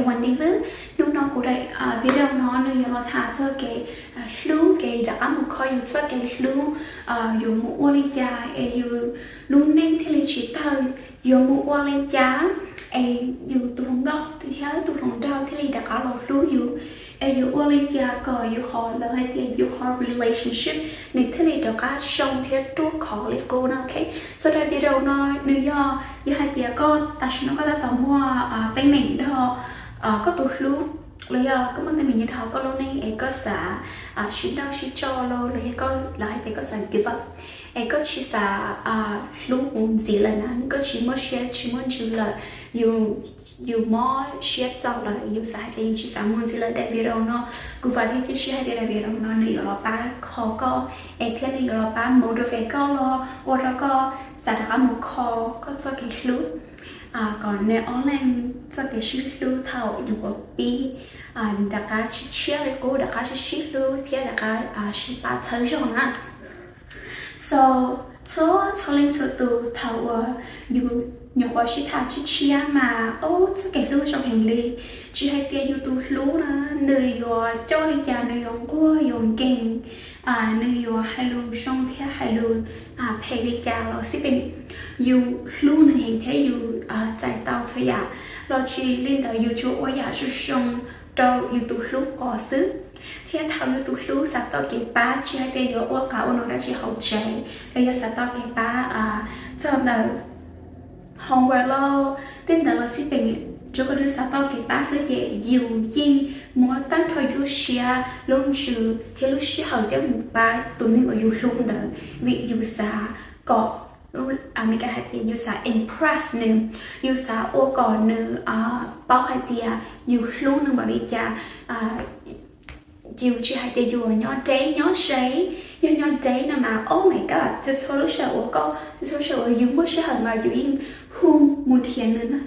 Hnub no kuv daim video no nws yuav los tham txog kev hlub, kev rov qab mus kho yus txoj kev hlub, yuav mus ua li cas es yus lub neej thiaj li tsis tawg, yuav mus ua li cas es yus tus hluas nkauj thiab tus hluas nraug thiaj li rov qab los hlub yus, es yuav ua li cas kom yus ho, lawv hais tias yus ho relationship nws thiaj li rov qab zoo thiab ruaj khov li qub no. Ok, so daim video no nws yog, yog hais tias koj tam sim no koj tab tom muaj teeb meem nrog koj tus hlub, los yog koj muaj teeb meem nyob rau hauv koj lub neej es koj xav sib nrauj sib tso los, los yog koj, lawv hais tias koj xav give up, es koj tsis xav hlub mus ntxiv lawm na, koj tsis muaj siab tsis muaj ntsws lawm, yus, yus mob siab txaus lawm, yus xav hais tias yus tsis xav mus ntxiv lawm, daim video no kuv vam thiab cia siab hais tias daim video no nws yuav los pab kho koj, es thiab nws yuav los pab motivate koj los ua rau koj xav rov qab mus kho koj txoj kev hlub, kom neb ob leeg txoj kev sib hlub thaum nyuam qhuav pib rov qab sib tshiab li qub, rov qab sib, sib hlub thiab rov qab sib pab txhawb zog na. So txhua, txhua leej txhua tus thaum uas yus nyuam qhuav sib tham sib tshiab mas, o, txoj kev hlub zoo heev li. Tsis hais tias yus tus hlub na, nws yuav coj li cas, nws yuav nquag yuav nkees, nws yuav hais lus zoo thiab hais lus phem li cas los xij peem, yus hlub nws heev thiab yus txais tau txhua yam, los tsis li ntawd yus tsuas ua yam zoo zoo rau yus tus hlub pom xwb. Thiab thaum yus tus hlub xav tau kev pab, tsis hais tias yuav ua qab ua no dab tsi hauv tsev, los yog xav tau kev pab txog ntawm homework los tej ntawd los xij peem, tsuav kom nws xav tau kev pab xwb ces yus yeej muab tag nrho yus lub siab, lub ntsws thiab lub sij hawm coj mus pab tus neeg uas yus hlub ntawd, vim yus xav kom, Amelikas hais tias yus xav impress nws, yus xav ua kom nws paub hais tias yus hlub nws npaum li cas. Yus tsis hais tias yus nyob deb nyob ze, yog nyob deb no mas, oh my god, txhua txhua lub sij hawm uas koj, txhua txhua lub sij hawm uas yus muaj sij hawm mas yus yeej hu mus nrhiav nws na.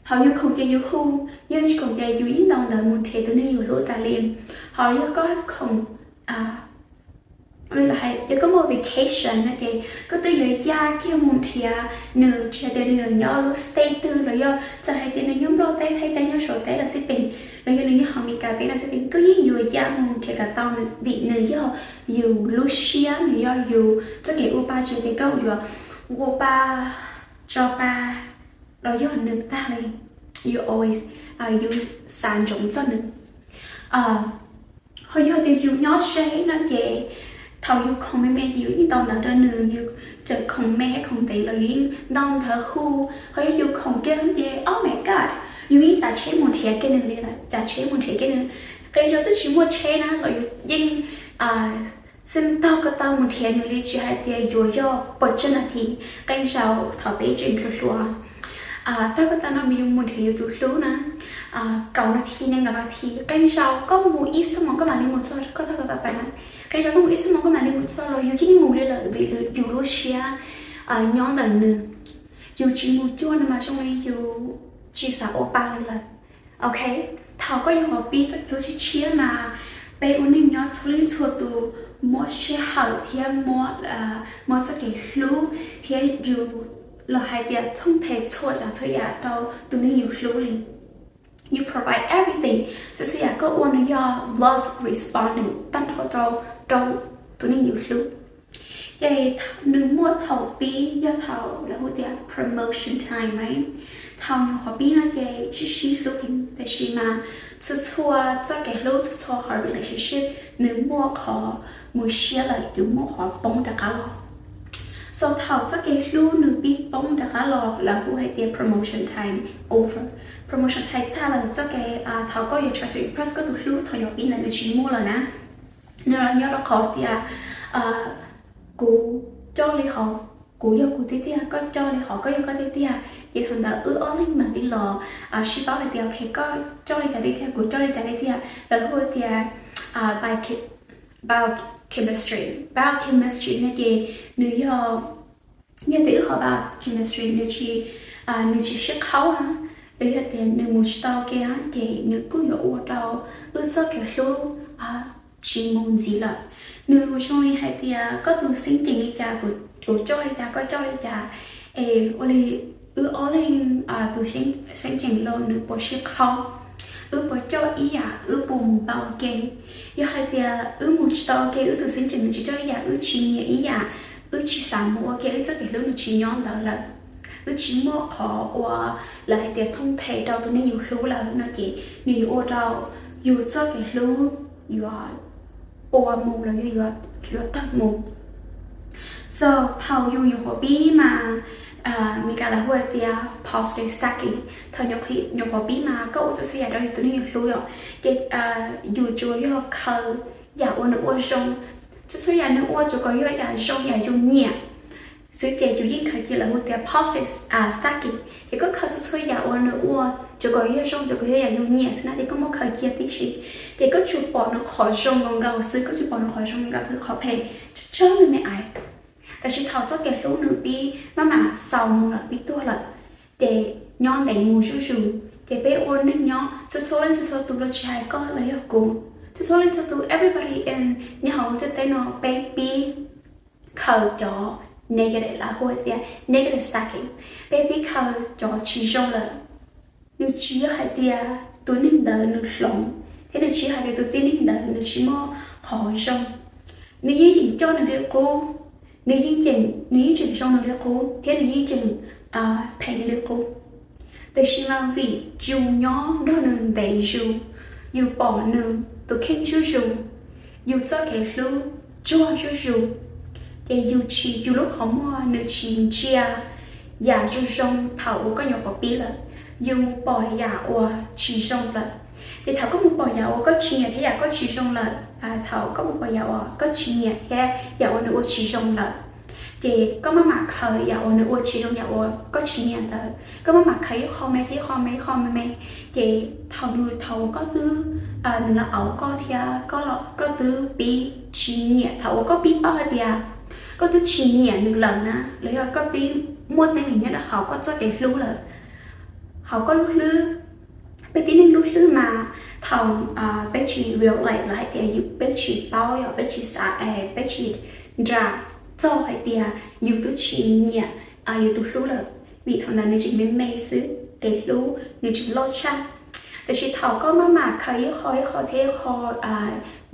Thaum yus khoom ces yus hu, yog tsis khoom ces yus yeej ntaus ntawv mus nrhiav tus neeg yus hlub tas li. Ho yog koj khoom, yog koj muaj vacation no ces koj twb yuav ya kiag mus nrhiav nws, tsis hais tias nws yuav nyob lub state twg los yog txawm hais tias nws nyob Nplog teb, Thaib teb, nyob Suav teb los xij peem, los yog nws nyob hauv Amelikas teb los xij peem, koj yeej yuav ya mus nrhiav kom tau nws, vim nws yog yus lub siab, nws yog yus txoj kev ua pa, tsis hais tias koj yuav ua pa tso pa los yog nws tag li, yus always, yus xav ntsoov txog nws. Ho yog tias yus nyob ze no ces thaum yus khoom me me ces yus yeej ntaus ntawv rau nws, yus txawm khoom me khoom ntev los yus yeej ntaus ntawv hu. Ho yog yus khoom kiag ces, oh my god, yus yeej tsav tsheb mus nrhiav kiag nws li lawm, tsav tsheb mus nrhiav kiag nws. Qee zaus twb tsis muaj tsheb na los yus yeej xij taug ko taw mus nrhiav nws li, tsis hais tias yuav yog puas tsawg nas this, qee zaus thaum peb tseem hluas hluas, taug ko taw no yus mus nrhiav yus tus hlub na, kaum nas this, nees nkaum nas this, qee zaus koj mus ib xuab moos koj mam li mus txog koj taug ko taw pais na. Qee zaus koj mus ib xuab moos koj mam li mus txog los yus yeej mus li lawm vim yus lub siab nyob ntawm nws. Yus tsis mus cuag nws mas zoo li yus tsis xav ua pa li lawm. Ok, thaum koj nyuam qhuav pib txoj kev hlub tshiab tshiab mas peb ua neej nyob txhua leej txhua tus muab sij hawm thiab muab, muab txoj kev hlub thiab yus los hais tias thooj nthe txhua tsav txhua yam rau tus neeg yus hlub li. You provide everything, txhua txhua yam koj ua nws yog love responding tag nrho rau, rau tus neeg yus hlub. Ces nws muaj thaum pib yog thaum lawv hu tias promotion time, right? Thaum nyuam qhuav pib no ces sib sib hlub heev, tab sis mas txhua txhua txoj kev hlub, txhua txhua qhov relationship nws muaj qhov mus siab lawm, yus muaj qhov poob rov qab los. So thaum txoj kev hlub nws pib poob rov qab los lawv hu hais tias promotion time over. Promotion time tag lawm, txoj kev thaum koj yuav try to impress koj tus hlub thaum nyuam qhuav pib ntawd nws tsis muaj lawm na. Nws los nyob rau qhov tias kuv coj li hov, kuv yog kuv tiag tiag, koj coj li hov, koj yog koj tiag tiag, ces thaum ntawd wb ob leeg mam li los sib paub hais tias ok, koj coj li cas tiag tiag, kuv coj li cas tiag tiag. Lawv hu tias biochemistry. Biochemistry no ces nws yog, yog tias wb ho biochemistry nws tsis, nws tsis sib qhaub na, los yog tias nws mus tsis tau ke na, ces nws kuj yuav ua rau wb txoj kev hlub tsis mus ntxiv lawm. Nws zoo li hais tias koj tus xeeb ceem li cas, kuv coj li cas, koj coj li cas, es ua li wb ob leeg tus xeeb ceem los nws puas sib qhaub. Wb puas coj ib yam, wb puas mus tau ua ke? Yog hais tias wb mus tsis tau ua ke, wb tus xeeb ceem nws tsis coj ib yam, wb tsis nyiam ib yam, wb tsis xav mus ua ke, wb txoj kev hlub nws tsis nyob ntawd lawm, wb tsis muaj qhov uas lawv hais tias thooj them rau tus neeg yus hlub lawm no ces nws yuav ua rau yus txoj kev hlub yuav ua mus los yog yuav tawg mus. So thaum yus nyuam qhuav pib mas, Meskas lawv hu tias positive stacking. Thaum nyuam qhuav pib mas koj ua txhua txhua yam rau yus tus neeg yus hlub yom, ces yus tsuas yog khaws yam uas nws ua zoo, txhua txhua yam nws ua tsuas kom yog yam zoo yam yus nyiam xwb ces yus yeej khaws cia, lawv hu tias positive stacking. Ces koj khaws txhua txhua yam uas nws ua tsuas kom yog zoo, tsuas kom yog yam yus nyiam xwb na, ces koj muab khaws cia tib si, ces koj tsuas pom nws qhov zoo nkaus nkaus xwb, koj tsuas pom nws qhov zoo nkaus xwb, qhov phem tsawg tsawg me me ais. Tab sis thaum txoj kev hlub nws pib maj mam xaus mus lawm, pib tuag lawm, ces nyob ntev mus zuj zus, ces peb ua neej nyob txhua txhua leej txhua txhua tus los tsis hais koj los yog kuv, txhua txhua leej txhua tus, everybody in nyob hauv ntiaj teb no peb pib khaws cov negative, lawv hu tias negative stacking, peb pib khaws cov tsis zoo lawm. Nws tsis yog hais tias tus neeg ntawd nws hloov, thiab nws tsis yog hais tias tus tib neeg ntawd nws tsis muaj qhov zoo. Nws yeej tseem coj nws li qub, nws yeej tseem, nws yeej tseem zoo nws li qub thiab nws yeej tseem phem nws li qub. Tiam sis mas vim yus nyob nrog nws ntev zus, yus pom nws tus kheej zuj zus, yus txoj kev hlub tsuag zuj zus, ces yus tsis, yus lub qhov muag nws tsis ntsia yam zoo zoo thaum uas koj nyuam qhuav pib lawm, yus mus pom yam uas tsis zoo lawm. Ces thaum koj mus pom yam uas koj tsis nyiam thiab yam koj tsis zoo lawm, thaum koj mus pom yam uas koj tsis nyiam thiab yam uas nws ua tsis zoo lawm, ces koj maj mam khaws yam uas nws ua tsis zoo, yam uas koj tsis nyiam ntawd, koj maj mam khaws ib qho me thiab ib qho me, ib qho me me, ces thaum nws, thaum uas koj twb, nws los auv koj thiab koj twb pib tsis nyiam, thaum uas koj pib paub hais tias koj twb tsis nyiam nws lawm na, los yog koj pib muaj teeb meem nyob rau hauv koj txoj kev hlub lawm, hauv koj lub hlwb. Peb tib neeg lub hlwb mas thaum peb tsis realize los hais tias yus, peb tsis paub, yog peb tsis xav es peb tsis nra txog hais tias yus twb tsis nyiam yus tus hlub lawm, vim thaum ntawd nws tseem me me xwb, kev hlub nws tseem loj tshaj. Tiam sis thaum koj maj mam khaws ib qho ib qho thiab ib qho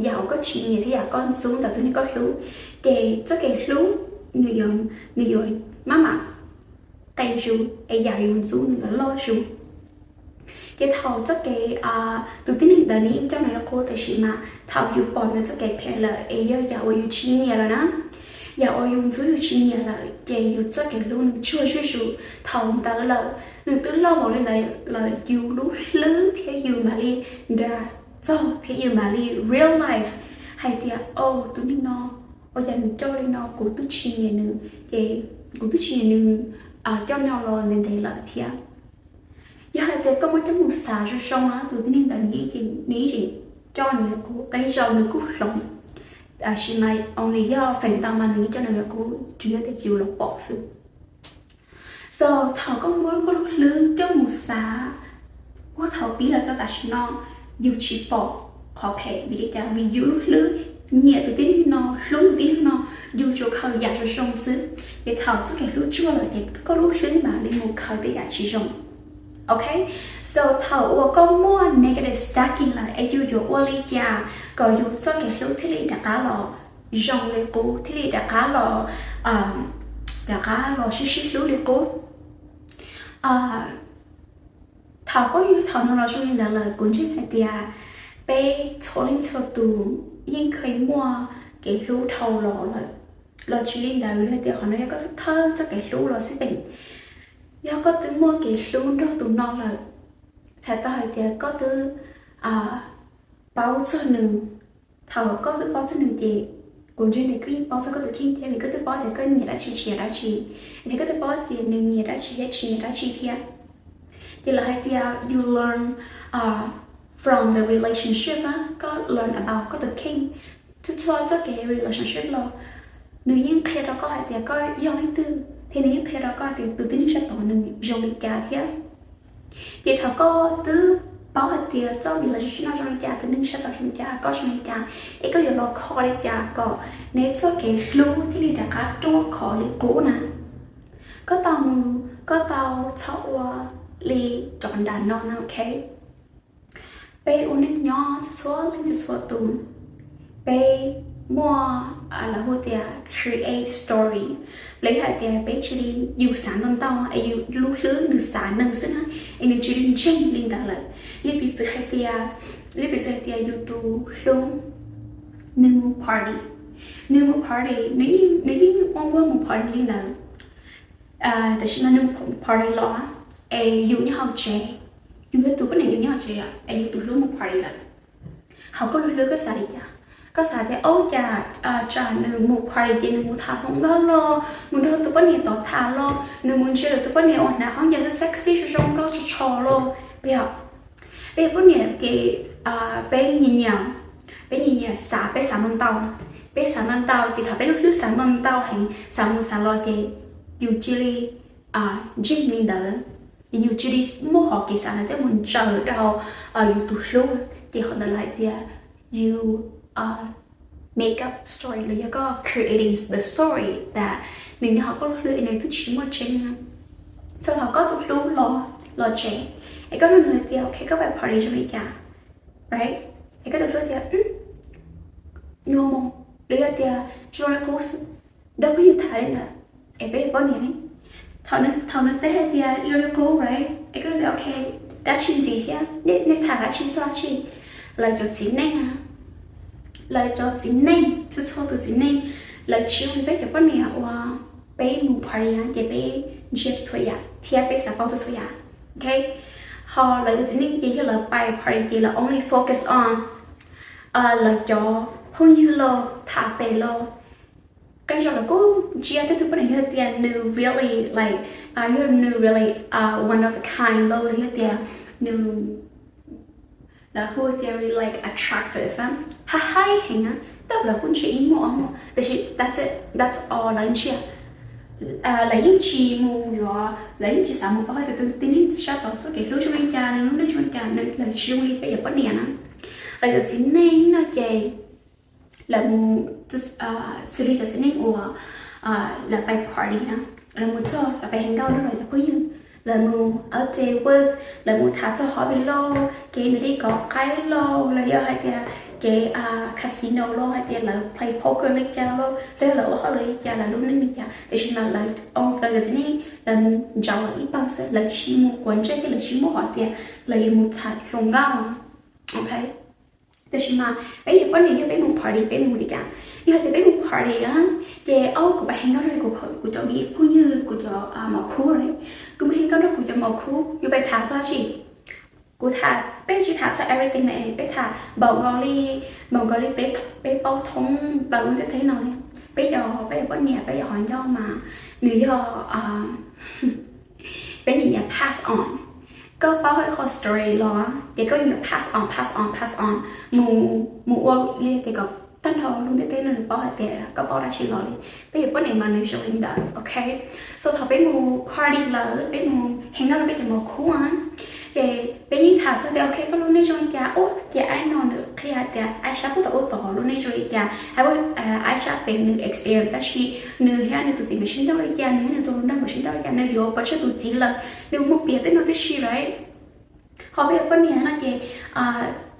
yam uas koj tsis nyiam thiab yam koj ntxub ntawm tus neeg koj hlub, ces txoj kev hlub nws yuav, nws yuav maj mam qees zus es yam yus ntxub nws yuav loj zus. Ces thaum txoj kev, tus tib neeg ntawd nws yeej coj nws li qub, tiam sis mas thaum yus pom nws txoj kev phem lawm es yog yam uas yus tsis nyiam lawm na, yam uas yus ntxub yus tsis nyiam lawm, ces yus txoj kev hlub nws tsuag zuj zus. Thaum ntawd lawm, nws twb loj npaum li ntawd lawm, yus lub hlwb thiab yus mam li nra txog thiab yus mam li realize hais tias, o, tus neeg no, ua cas nws coj li no, kuv twb tsis nyiam nws, ces kuv twb tsis nyiam nws coj no los ntev ntev lawm thiab. Yog hais tias koj muab coj mus xav zoo zoo na, tus tib neeg ntawd nws yeej tseem coj nws li qub, qee zaus nws kuj hloov, tab sis mas only yog feem ntau mas nws yeej coj nws li qub, tsuas yog tias yus los pom xwb. So thaum koj muab koj lub hlwb coj mus xav puag thaum pib los txog tam sim no, yus tsis pom qhov phem. Vim li cas? Vim yus lub hlwb nyiam tus tib neeg no, hlub tus tib neeg no, yus tsuas khaws yam zoo zoo xwb. Ces thaum txoj kev hlub tsuag lawm ces koj lub hlwb mam li mus khaws tej yam tsis zoo. Ok, so thaum uas koj muaj negative stacking lawm es yus yuav ua li cas kom yus txoj kev hlub thiaj li rov qab los zoo li qub, thiaj li rov qab los, rov qab los sib sib hlub li qub? Thaum koj yug thaum no los zoo li ntawd lawm, kuv ntseeg hais tias peb txhua leej txhua tus yeej kheev muaj kev hlub dhau los lawm. Los tsis li ntawd, hais tias qhov no yog koj thawj txoj kev hlub los xij peem. Yog koj twb muaj kev hlub nrog tus no lawm, txhais tau hais tias koj twb paub txog nws. Thaum koj twb paub txog nws ces kuv ntseeg tias koj yeej paub txog koj tus kheej thiab, vim koj twb paub tias koj nyiam dab tsi, tsis nyiam dab tsi, thiab koj twb paub tias nws nyiam dab tsi thiab tsis nyiam dab tsi thiab. Ces lawv hais tias you learn from the relationship na, koj learn about koj tus kheej. Txhua txhua txoj kev relationship los nws yeej qhia rau koj hais tias koj yog leej twg, thiab nws yeej qhia rau koj tias tus tib neeg sab tod nws zoo li cas thiab. Ces thaum koj twb paub hais tias txoj relationship no zoo li cas, tus neeg sab tod zoo li cas, koj zoo li cas, es koj yuav los kho li cas kom neb txoj kev hlub thiaj li rov qab ruaj khov li qub na? Koj tau mus, koj tau txhob ua li cov nram no na, ok? Peb ua neej nyob txhua txhua leej txhua txhua tus, peb muaj, lawv hu tias create story, los yog hais tias peb cia li yus xav ntau ntau es yus lub hlwb nws xav neeg xwb na, es nws cia li ntseeg li ntawd lawm. Li piv txwv hais tias, li piv txwv hais tias yus tus hlub nws mus party, nws mus party, nws yeej ua ua mus party li ntawd, tiam sis mas nws mus party los es yus nyob hauv tsev, yus yog tus poj niam yus nyob hauv tsev es yus tus hlub mus party lawm. Hauv koj lub hlwb koj xav li cas? Koj xav tias ub cas tsam nws mus party ces nws mus tham hluas nkauj los, mus nrog tus poj niam tod tham los, nws mus ntsia lawv tus poj niam uas hnav hauv ncas sexy zoo zoo nkauj tso tsho los. Peb, peb yog poj niam ces peb nyias nyias, peb nyias nyias xav, peb xav ntau ntau, peb xav ntau ntau ces thaum peb lub hlwb xav ntau ntau heev, xav mus xav los ces yus cia li ntseeg li ntawd, yus cia li muab hom kev xav ntawd coj mus ntsaws rau yus tus hlub, ces qhov ntawd lawv hais tias yus make up story los yog koj creating the story that nws nyob hauv koj lub hlwb es nws twb tsis muaj tseeb na. Txog thaum koj tus hlub los, los tsev, es koj nug nws tias ok koj pais party zoo li cas, right? Es koj tus hlub tias normal, los yog tias zoo li qub xwb, nrog phooj ywg tham li ntawd, es peb yog poj niam ne. Thaum nws teb hais tias zoo li qub, right? Es koj tias ok, dab tsi ntxiv thiab, nej tham dab tsi txog dab tsi? Lawv cov txiv neej, lawv cov txiv neej txhua txhua tus txiv neej, lawv tsis zoo li peb cov poj niam uas peb mus party ces peb ntsia txhua yam thiab peb xav paub txhua txhua yam, ok? Ho lawv cov txiv neej ces yog lawv pais party ces lawv only focus on lawv cov phooj ywg los tham pem los, qee zaum lawv kuj ntsia tej tug poj niam yog tias nws really like, yog nws really one of a kind los, los yog tias nws, lawv hu tias really like attractive, haib haib heev na, tej zaum lawv kuj ntsia ib muag ob muag, tiam sis that's it, that's all lawv ntsia. Lawv yeej tsis mus yuav, lawv yeej tsis xav mus paub hais tias tus tib neeg sab tod txoj kev hlub zoo li cas, nws lub neej zoo li cas, lawv tsis zoo li peb cov poj niam na. Lawv cov txiv neej no ces lawv mus, xws li cov txiv neej uas lawv pais party na, lawv mus txog lawv pais hang out nrog lawv cov phooj ywg, lawv mus update with, lawv mus tham txog hobby lauj, kev mus li kov qaib lauj, los yog hais tias kev casino lauj, hais tias lawv play poker li cas lauj, los yog lawv ua hauj lwm li cas, lawv lub neej li cas, tiam sis mas lawv, lawv cov txiv neej lawv mus ntsaum lawv ib pawg xwb, lawv tsis mus quav ntsej thiab lawv tsis muab hais tias lawv yuav mus tham hluas nkauj, ok? Tiam sis mas peb yog poj niam yog peb mus party peb mus li cas? Yog hais tias peb mus party na, ces ob kuv pais hang out nrog kuv, kuv cov me phooj ywg, kuv cov mos khub, kuv mus hang out nrog kuv cov mos khub, yuav pais tham txog dab tsi? Kuv tham, peb tsis tham txog everything na, peb tham npaum nkaus li, npaum nkaus li peb paub thoob plaws lub ntiaj teb no li. Peb cov, peb cov poj niam peb cov qhov ncauj mas nws yog, peb nyiam nyiam pass on. Koj paub ib qho story los ces koj nyiam pass on, pass on, pass on, mus, mus ua li tias kom tag nrho lub ntiaj teb no nws paub hais tias koj paub dab tsi los li. Peb cov poj niam mas nws zoo li ntawd, ok? So thaum peb mus party lawm, peb mus hang out rau peb cov mos khub, ces peb yeej tham txog tias ok koj lub neej zoo li cas, ub tias aib no nws qhia hais tias aib sab puag tom ub tod lub neej zoo li cas, aib sab pem nws experience dab tsi, nws thiab nws tus txiv nkawd sib nrauj li cas, nws thiab nws tus hluas nraug nkawd sib nrauj li cas, nws yuav pov tseg tus txiv lawm, nws mus piav tej no tib si lawm. Ho peb cov poj niam no ces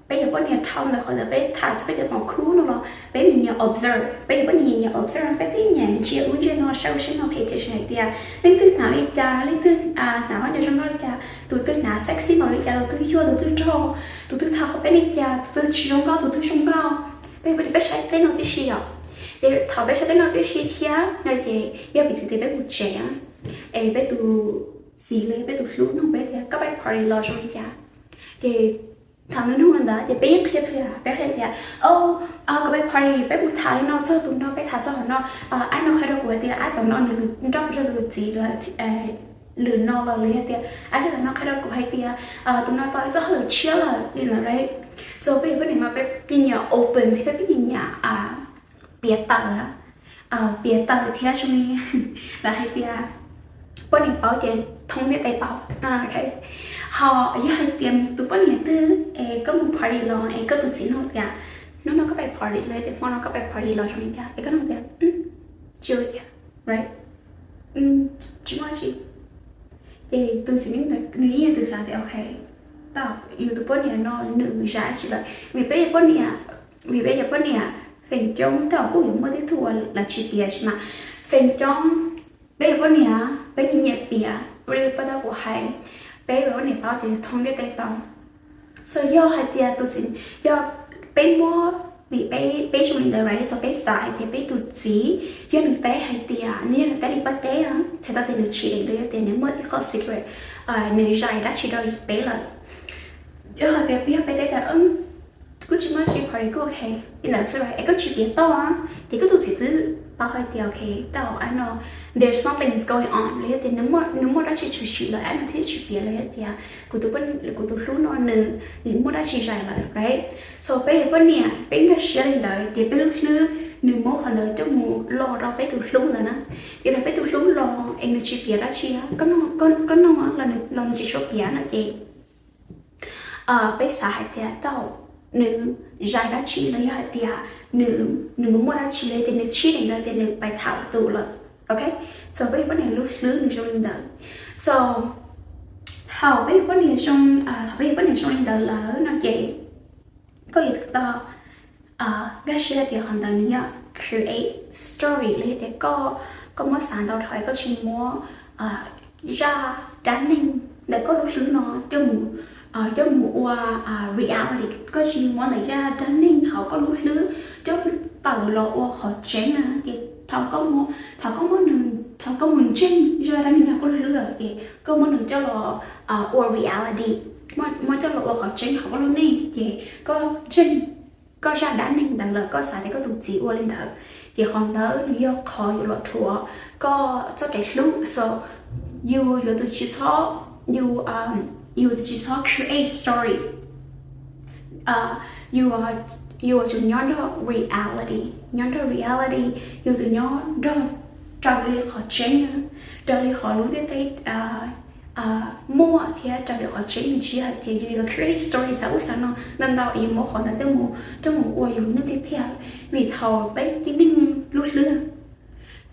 peb cov poj niam dhau ntawm qhov ntawd peb tham txog peb cov mos khub no los peb nyiam nyiam observe, peb cov poj niam nyiam nyiam observe, peb twb nyiam ntsia ub ntsia no saib ub saib no, pay attention hais tias leej twg hnav li cas, leej twg hnav hauj ncas zoo nkauj li cas, tus twg hnav sexy npaum li cas, tus twg yuag, tus twg rog, tus twg tham qhov peb li cas, tus twg tsis zoo nkauj, tus twg zoo nkauj. Peb, peb saib tej no tib si os. Ces thaum peb saib tej no tib si thiab no ces yog piv txwv tias peb mus tsev es peb tus txiv los yog peb tus hlub nug peb tias koj pais party los zoo li cas, ces thaum nws nug li ntawd ces peb yeej qhia txhua yam, peb qhia tias o, koj pais party peb mus tham li no txog tus no, peb tham txog qhov no, aib no qhia rau kuv hais tias aib tom no nws nrauj pov tseg tus txiv lwm no los, los yog tias aib sab tom no qhia rau kuv hais tias tus no tau ib txoj hauj lwm tshiab lawm li ntawd, right? So peb yog poj niam mas peb nyiam nyiam open thiab peb nyiam nyiam piav tawm, piav tawm thiab zoo li lawv hais tias poj niam paub ces thoob ntiaj teb paub, ok? Ho yog hais tias tus poj niam twg es koj mus party los es koj tus txiv nug tias hnub no koj pais party los, tias hmo no koj pais party los zoo li cas, es koj nug tias tsis ua cas, right? Tsis muaj dab tsi. Ces tus txiv neej ntawd nws yeej yog tus xav tias ok, Tau, yus tus poj niam no nws zais dab tsi lawm? Vim peb yog poj niam, vim peb yog poj niam, feem coob tej zaum kuj yuav muaj tib tug uas lawv tsis piav, tab sis mas feem coob peb yog poj niam peb nyiam nyiam piav, ua li paj tab kuv hais, peb yog poj niam paub ces yus thoob ntiaj teb paub. So yog hais tias tus txiv, yog peb muab, vim peb zoo li ntawd, right? So peb xav hais tias peb tus txiv, yog nws teb hais tias, nws yog nws teb li paj teb, txhais tau tias nws chim dheev los yog tias nws muaj ib qho secret, nws zais dab tsi rau peb lawm. Yog hais tias yog peb teb tias kuj tsis muaj dab tsi, party kuj ok li ntawd xwb, right? Es koj tsis piav toj, ces koj tus txiv twb paub hais tias ok, tau, I know there's something is going on, los yog tias nws muaj dab tsi tshwm sim lawm, I know thiaj tsis piav, los yog tias kuv tus, kuv tus hlub no nws muaj dab tsi zais lawm, right? So peb yog poj niam peb nkag siab li ntawd ces peb lub hlwb nws muab qhov ntawd coj mus lo rau peb tus hlub ntawd na. Ces thaum peb tus hlub los es nws tsis piav dab tsi, koj nug los nws tsis tshua piav no ces peb xav hais tias tau, nws zais dab tsi los yog hais tias nws, nws mus muaj dab tsi los yog tias nws chim dheev los tias nws pais tham lwm tus lawm, ok? So peb yog poj niam lub hlwb nws zoo li ntawd. So thaum peb yog poj niam zoo, thaum peb yog poj niam zoo li ntawd lawm no ces koj yuav tsum tau nkag siab hais tias qhov ntawd nws yog create story, los yog tias koj, koj muab xav ntau dhau, koj tsis muab zaj dab neeg ntawm koj lub hlwb no coj mus, coj mus ua reality, koj tsis muab ntawm zaj dab neeg hauv koj lub hlwb coj tawm los ua qhov tseeb na. Ces thaum koj muab, thaum koj muab nws, thaum koj mus ntseeg zaj dab neeg hauv koj lub hlwb lawm ces koj muab nws coj los ua reality, muab coj los ua qhov tseeb hauv koj lub neej, ces koj ntseeg koj zaj dab neeg ntawd lawm, koj xav tias koj tus txiv ua li ntawd, ces qhov ntawd nws yog qhov yuav los rhuav koj txoj kev hlub. So yus yuav tsum tsis txhob, yus, yus yuav tsum tsis txhob create story. Yus, yus yuav tsum nyob nrog reality, nyob nrog reality, yus yuav tsum nyob nrog raws li qhov tseeb, raws li qhov lub ntiaj teb muaj thiab raws li qhov tseeb, nws tsis yog hais tias yus yuav create story xav ub xav no ntau ntau es yus muab qhov ntawd coj mus, coj mus ua yus lub neej tiag tiag. Vim thaum peb tib neeg lub hlwb,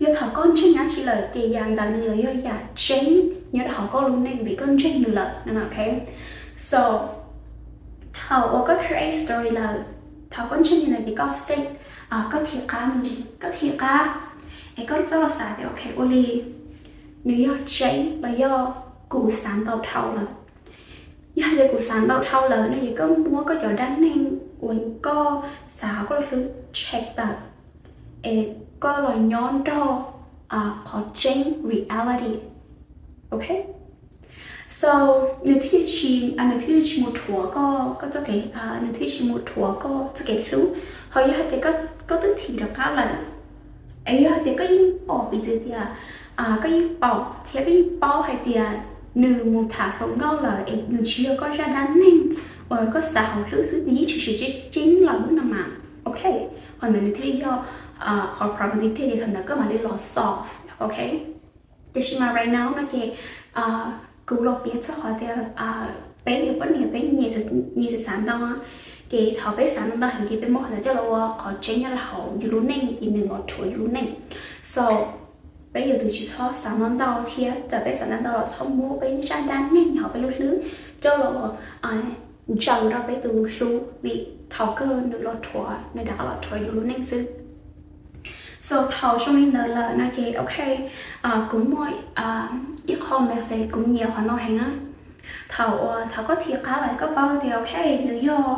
yog thaum koj ntseeg dab tsi lawm ces yam ntawd nws yuav yog yam tseeb nyob rau hauv koj lub neej vim koj ntseeg nws lawm no, ok? So thaum uas koj create story lawm, thaum koj ntseeg li ntawd ces koj stay, koj thim qab me ntsis, koj thim qab es koj txhob los xav tias ok, ua li nws yog tseeb los yog kuv xav ntau dhau lawm. Yog hais tias kuv xav ntau dhau lawm no ces koj muab koj cov dab neeg uas koj xav hauv koj lub hlwb tshem tawm es koj los nyob nrog qhov tseeb, reality, ok? So nws thiaj, nws thiaj tsis mus rhuav koj, koj txoj kev, nws thiaj tsis mus rhuav koj txoj kev hlub. Ho yog hais tias koj twb thim rov qab lawm, es yog hais tias koj yeej pom piv txwv tias, koj yeej pom thiab koj yeej paub hais tias nws mus tham hluas nkauj lawm es nws tsis yog koj zaj dab neeg uas koj xav hauv hlwb xwb, nws yeej tshwm sim tseeb lawm no mas, ok, qhov ntawd nws thiaj li yog qhov probability tiag tiag, qhov ntawd koj mam li los solve, ok? Tiam sis mas right now no ces kuv los piav txog qhov tias peb yog poj niam peb nyias txawm xav ntau, ces thaum peb xav ntau ntau heev ces peb muab qhov ntawd coj los ua qhov tseeb nyob rau hauv yus lub neej ces nws los rhuav yus lub neej. So peb yuav tsum tsis txhob xav ntau ntau thiab txawm peb xav ntau ntau los txhob muab peb zaj dab neeg hauv peb lub hlwb coj los ntsaws rau peb tus hlub vim thaum kawg nws los rhuav, nws rov qab los rhuav yus lub neej xwb. So thaum zoo li ntawd lawm no ces ok, kuv muaj ib qho method kuv nyiam qhov no heev na. Thaum uas, thaum koj thim qab lawm koj paub tias ok, nws yog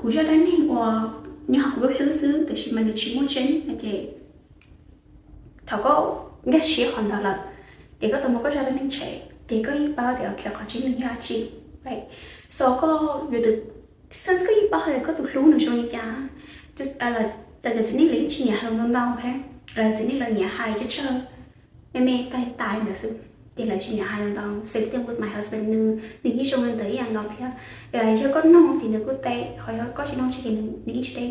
kuv zaj dab neeg uas nyob hauv kuv lub hlwb xwb tiam sis mas nws tsis muaj tseeb no ces thaum koj nkag siab qhov ntawd lawm ces koj tau muab koj zaj dab neeg tshem ces koj yeej paub tias ok, qhov tseeb nws yog dab tsi. So koj yuav tsum, since koj yeej paub hais tias koj tus hlub nws zoo li cas, lawv cov txiv neej lawv yeej tsis nyiam hais lus ntau ntau, ok, lawv txiv neej lawv nyiam hais tsawg tsawg, me me tag tag ntawd xwb, ces lawv tsis nyiam hais ntau ntau. Same thing with my husband, nws, nws yeej zoo li ntawd ib yam nkaus thiab. Yog koj nug ces nws kuj teb, ho yog koj tsis nug ces nws yeej tsis teb,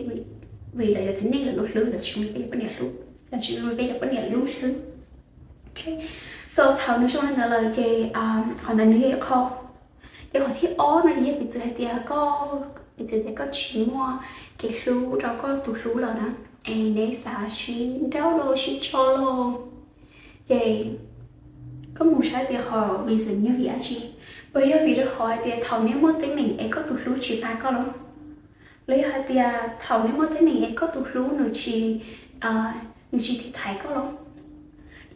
vim lawv cov txiv neej lawv lub hlwb lawv tsis zoo li peb cov poj niam hlub, lawv tsis zoo li peb cov poj niam lub hlwb. Ok, so thaum nws zoo li ntawd lawm ces qhov ntawd nws yog ib qho. Ces qhov thib ob no ces yog piv txwv hais tias koj, piv txwv tias koj tsis muaj kev hlub rau koj tus hlub lawm na, es neb xav sib nrauj los sib tso los, ces koj mus saib tias ho reason yog vim dab tsi. Puas yog vim rau qhov hais tias thaum neb muaj teeb meem es koj tus hlub tsis pab koj los? Los yog hais tias thaum neb muaj teeb meem es koj tus hlub nws tsis, nws tsis tiv thaiv koj los?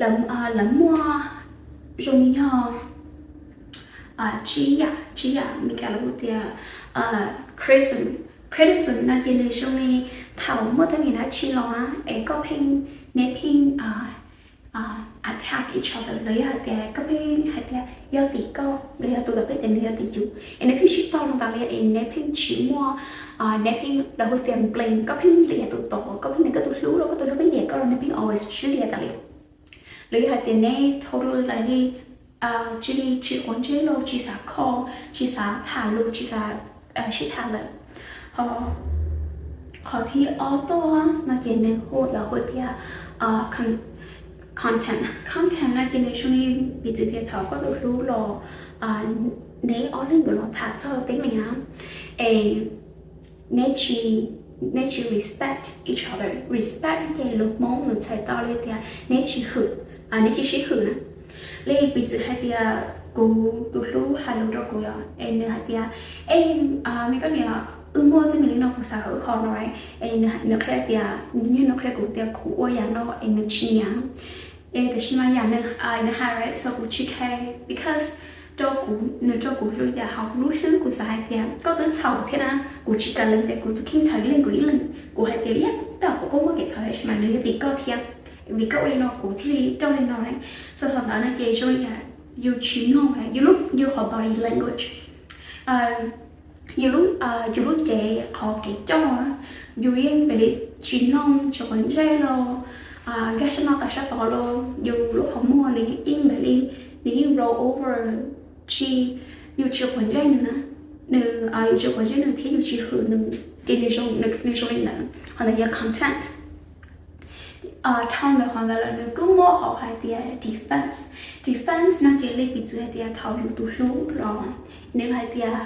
Lawv muaj zoo li yog tsib yam, tsib yam Meskas lawv hu tias criticism. Criticism no ces nws zoo li thaum muaj teeb meem dab tsi los es koj pheej, neb pheej attack each other, los yog hais tias koj pheej hais tias yog tim koj los yog tus tom tej tias nws yog tim yus, es neb pheej sib tog no tas li, es neb pheej tsis muaj, neb pheej, lawv hu tias blame, koj pheej liam tus tod, koj pheej liam koj tus hlub los koj tus hlub pheej liam koj los neb pheej always sib liam tas li. Los yog hais tias neb totally li, tsis li tsis quav ntsej los tsis xav kho, tsis xav tham lus, tsis xav sib tham lawm. Ho qhov thib ob tuaj no ces nws hu, lawv hu tias contempt. Contempt no ces nws zoo li piv txwv tias thaum koj tus hlub los neb ob leeg yuav los tham txog teeb meem na, es neb tsis, neb tsis respect each other. Respect ces lus Hmoob nws txhais tau li tias neb tsis hwm, neb tsis sib hwm na. Li piv txwv hais tias kuv tus hlub hais lus rau kuv yom, es nws hais tias, e, me koj niam, wb muaj teeb meem li no kuv xav kom wb kho no, es nws qhia tias, nws qhia kuv tias kuv ua yam no es nws tsis nyiam, es tiam sis mas yam nws hais so kuv tsis care because rau kuv, nws rau kuv zoo yam hauv kuv lub hlwb, kuv xav hais tias koj twb txhaum thiab na, kuv tsis kam lees tias kuv tus kheej txhaum ib leeg kuv ib leeg, kuv hais tias yog tam kuv koj muaj kev txhaum tab sis mas nws yog tim koj thiab, vim koj ua li no kuv thiaj li coj li no. So thaum ntawd no ces zoo yam yus tsis mloog yus lub, yus qhov body language, yus lub, yus lub cev qhov kev coj, yus yeej pem li tsis mloog, tsis quav ntsej los nkag sab no tas sab tod los yus lub qhov muag nws yeej pem li, nws yeej roll over, tsis, yus tsis quav ntsej nws na, nws, yus tsis quav ntsej nws thiab yus tsis hwm nws ces nws zoo li ntawd, qhov ntawd yog contempt. Dhau ntawd qhov ntawd lawm nws kuj muaj hauv hais tias defense. Defense no ces li piv txwv hais tias thaum yus tus hlub los nws hais tias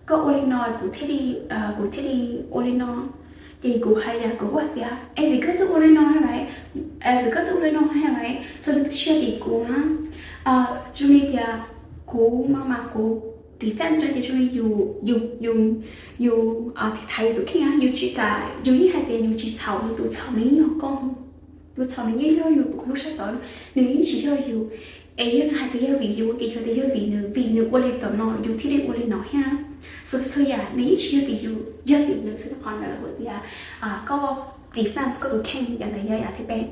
koj ua li no kuv thiaj li, kuv thiaj li ua li no. Ces kuv hais yam kuv kuj hais tias es vim koj twb ua li no, vim koj twb ua li no, so nws twb tsis yog tim kuv na. Zoo li tias kuv mas mas kuv defend rau ces zoo li yus, yus, yus tiv thaiv yus tus kheej, yus tsis kam, yus yeej hais tias yus tsis txhaum, yus tus txhaum nws yeej yog koj, tus txhaum nws yeej yog yus tus hlub sab tod, nws yeej tsis yog yus. Es yog nws hais tias yog vim yus ces yog tias yog vim nws, vim nws ua li tom no yus thiaj li ua li no thiab. So txhua txhua yam nws yeej tsis yog tim yus, yog tim nws xwb. Qhov ntawd lawv hu tias koj defense koj tus kheej, yam ntawd yog yam thib peb.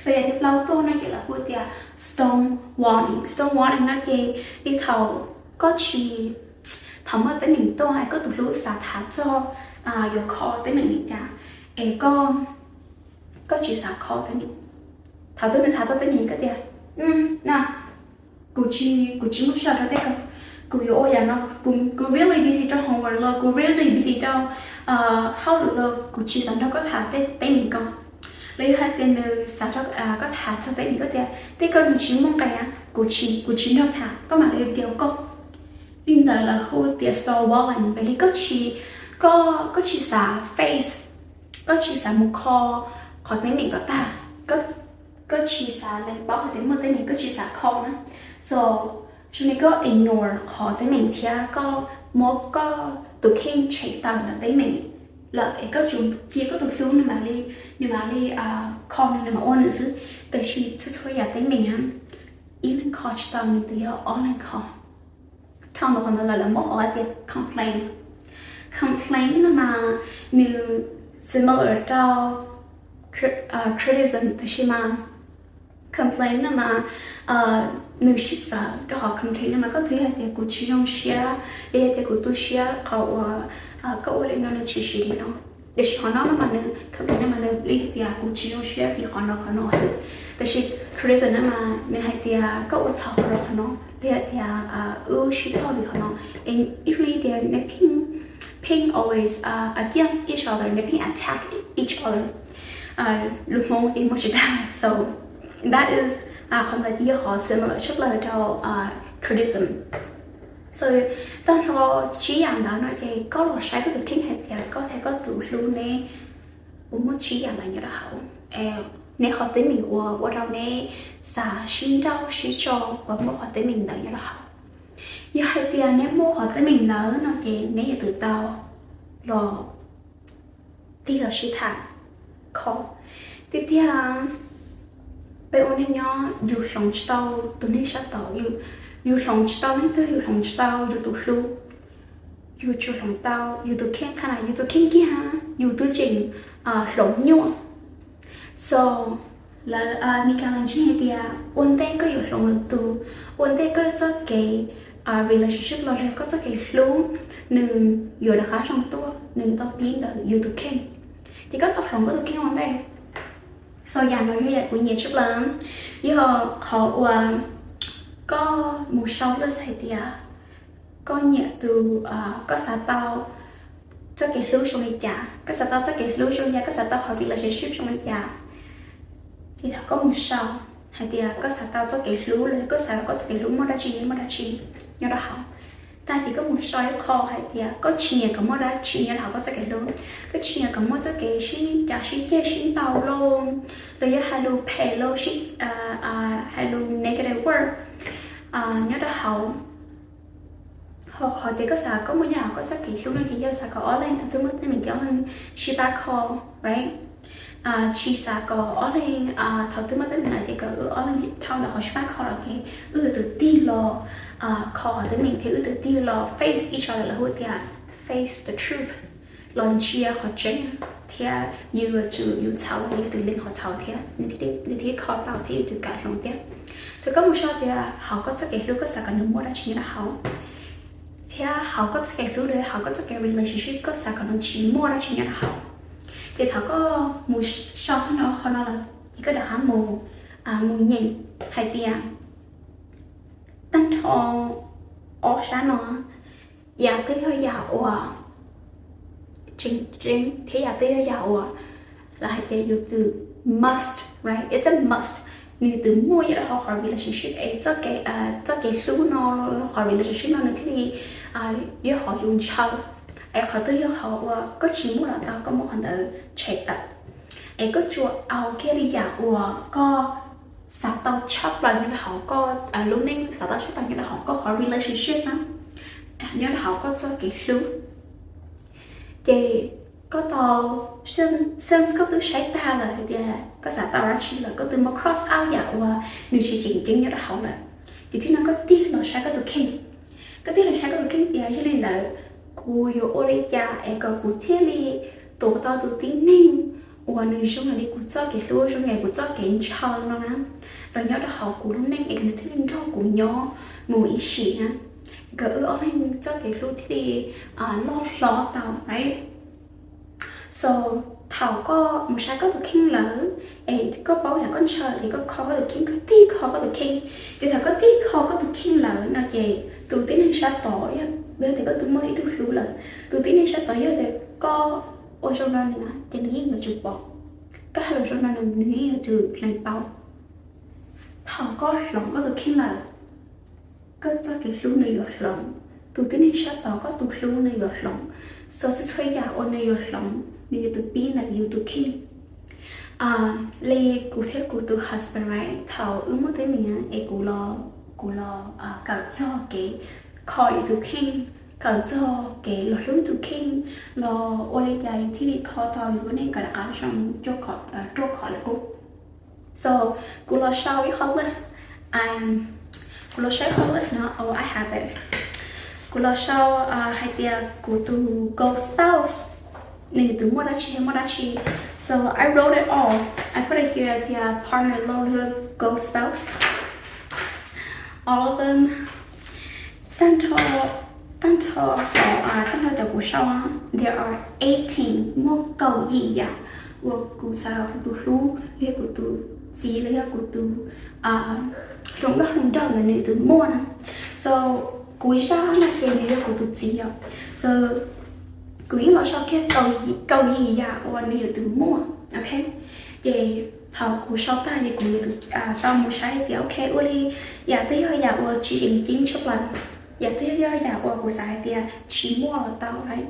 So yam thib plaub tuaj no ces lawv hu tias stone walling. Stone walling no ces li thaum koj tsis, thaum muaj teeb meem tuaj es koj tus hlub xav tham txog yuav kho teeb meem li cas es koj, koj tsis xav kho teeb meem. Thaum twg nws tham txog teeb meem koj tias na, kuv tsis, kuv tsis muaj sij hawm rau tej ko, kuv yuav ua yam no, kuv really busy rau homework los kuv really busy rau hauj lwm los kuv tsis xav nrog koj tham tej teeb meem ko. Los yog hais tias nws xav koj tham txog teeb meem koj tias tej ko nws tsis muaj nqis, kuv tsis, kuv tsis nrog tham, koj mam li deal koj. Li ntawd lawv hu tias stone walling, vim li koj tsis, koj, koj tsis xav face, koj tsis xav mus kho qhov teeb meem kom tag, koj tsis xav lees paub hais tias muaj teeb meem, koj tsis xav kho na. So zoo li koj ignore qhov teeb meem thiab koj muab koj tus kheej tshem tawm ntawm teeb meem lawm es koj tsuas cia koj tus hlub nws mam li, nws mam li kho nws, nws mam ua nws xwb. Tab sis txhua txhua yam teeb meem ib leeg kho tsis tau, nws twb yog ob leeg kho. Dhau ntawd qhov ntawd lawv muab hais tias complain. Complain no mas nws similar rau criticism tab sis mas complain no mas nws sib txawv rau qhov complain no mas koj txawm hais tias kuv tsis zoo siab, li hais tias kuv tu siab qhov uas koj ua li no, nws tsis siv li no. Tiam sis qhov no no mas nws complain no mas nws li hais tias kuv tsis zoo siab vim qhov no qhov no xwb. Tab sis criticism no mas nws hais tias koj ua txhaum qhov no qhov no, li hais tias wb sib tog vim qhov no. Usually tias neb pheej, pheej always against each other, neb pheej attack each other. Lus Hmoob ces muaj tsis tag. So that is, qhov ntawd ces yog qhov similar tshaj plaws rau criticism. So tag nrho tsib yam ntawd no ces koj los saib koj tus kheej hais tias koj thiab koj tus hlub neb puas muaj tsib yam ntawd nyob rau hauv, neb qhov teeb meem uas ua rau neb xav sib nrauj sib tso puas muaj qhov teeb meem ntawd nyob rau hauv. Yog hais tias neb muaj qhov teeb meem ntawd no ces neb yuav tsum tau los tig los sib tham kho. Tiag tiag, peb ua neej nyob yus hloov tsis tau tus neeg sab tod, yus hloov tsis tau leej twg, yus hloov tsis tau yus tus hlub, yus tsuas hloov tau yus tus kheej. Qhov no yus tus kheej kiag yus twb tseem hloov nyuaj. So lawv Meskas lawv ntseeg hais tias ua ntej koj yuav hloov lwm tus, ua ntej koj txoj kev relationship los yog koj txoj kev hlub nws yuav rov qab zoo tuaj, nws tau pib ntawm yus tus kheej. Ces koj tau hloov koj tus kheej ua ntej. So yam no yog yam kuv nyiam tshaj plaws, yog qhov uas koj mus sau lus hais tias koj nyiam tus, koj xav tau txoj kev hlub zoo li cas, koj xav tau txoj kev hlub zoo li cas, koj xav tau qhov relationship zoo li cas. Ces thaum koj mus sau hais tias koj xav tau txoj kev hlub los yog koj xav koj txoj kev hlub muaj dab tsi muaj dab tsi nyob rau hauv, tag ces koj mus sau ib qho hais tias koj tsis nyiam kom muaj dab tsi nyob rau hauv koj txoj kev hlub. Koj tsis nyiam kom muaj txoj kev sib cav sib ceg sib ntaus los, los yog hais lus phem los, hais lus negative word nyob rau hauv. Ho qhov tias koj xav kom muaj nyob hauv koj txoj kev hlub no ces yog xav kom ob leeg thaum twg muaj teeb meem ces ob leeg sib pab kho, right? Tsis xav kom ob leeg thaum twg muaj teeb meem no ces kom wb ob leeg dhau ntawm qhov sib pab kho los ces wb yuav tsum tig los kho qhov teeb meem thiab wb yuav tsum tig los face each other, lawv hu tias face the truth, los ntsia qhov tseeb thiab yus yuav tsum, yus txhaum los yus yuav tsum lees qhov txhaum thiab nws thiaj kho tau thiab yus yuav tsum kam hloov thiab. Txawm koj mus sau tias hauv koj txoj kev hlub koj xav kom nws muaj dab tsi nyob rau hauv, thiab hauv koj txoj kev hlub los hauv koj txoj kev relationship koj xav kom nws tsis muaj dab tsi nyob rau hauv. Ces thaum koj mus sau tag nrho qhov no lawm ces koj rov qab mus, mus nyeem hais tias tag nrho ob sab no yam twg yog yam uas tseem ceeb thiab yam twg yog yam uas lawv hais tias yus twb must, right? It's a must. Nws yus twb muaj nyob rau hauv qhov relationship es txoj kev hlub no, qhov relationship no nws thiaj li yog qhov yus ntshaw. Es qhov twg yog qhov uas koj tsis muaj los tau, koj muab qhov ntawd tshem tawm, es koj tsuas au kiag li yam uas koj xav tau tshaj plaws nyob rau hauv koj lub neej, xav tau tshaj plaws nyob rau hauv koj qhov relationship na, nyob rau hauv koj txoj kev hlub. Ces koj tau, since koj twb saib tag lawm hais tias koj xav tau dab tsi lawm, koj twb muab cross out yam uas nws tsis tseem ceeb nyob rau hauv lawm, ces txij no koj tig los saib koj tus kheej. Koj tig los saib koj tus kheej tias yog li ntawd kuv yuav ua li cas es kom kuv thiaj li tuav tau tus tib neeg uas nws zoo li kuv txoj kev hlub, zoo li kuv txoj kev ntshaw no na, los nyob rau hauv kuv lub neej es kom nws thiaj li nrog kuv nyob mus ib sim na, kom wb ob leeg txoj kev hlub thiaj li loj hlob tau, right? So thaum koj mus saib koj tus kheej lawm, es koj paub yam koj ntshaw ces koj kho koj tus kheej, koj tig kho koj tus kheej. Ces thaum koj tig kho koj tus kheej lawm no ces tus tib neeg sab tod, yog tias koj twb muaj ib tug hlub lawm, tus tib neeg sab tod yog tias koj ua zoo rau nws ces nws yeej yuav tsum pom, koj hais lus zoo rau nws nws yeej yuav tsum lees paub. Thaum koj hloov koj tus kheej lawm, koj txoj kev hlub nws yuav hloov, tus tib neeg sab tod koj tus hlub nws yuav hloov. So txhua txhua yam uas nws yuav hloov nws yuav tus pib ntawm yus tus kheej. Li kuv thiab kuv tus husband, right, thaum wb muaj teeb meem es kuv los, kuv los kawm txog kev kho yus tus kheej, kawm txog kev los hlub yus tus kheej, los ua li cas yus thiaj li kho tau yus lub neej kom rov qab zoo ruaj khov li qub. So kuv los sau ib qho list, kuv los sau ib qho list no, oh, I have it. Kuv los sau hais tias kuv tus goal spouse nws yuav tsum muaj dab tsi, muaj dab tsi. So I wrote it all. I put it here tias partner, love, goal spouse, all of them. Tag nrho, tag nrho, tag nrho cov kuv sau, there are eighteen, muaj kaum yim yam uas kuv xav kom kuv tus hlub los yog kuv tus txiv los yog kuv tus hluas nkauj hluas nraug ntawd nws yuav tsum muaj na. So kuv zaj no ces nws yog kuv tus txiv os. So kuv yeej los sau kiag kaum yim yam uas nws yuav tsum muaj, ok. Ces thaum kuv sau tag ces kuv yuav tsum tau mus saib hais tias ok, ua li yam twg yog yam uas tsis tseem ceeb tshaj plaws, yam twg yog yam uas kuv xav hais tias tsis muaj los tau, right?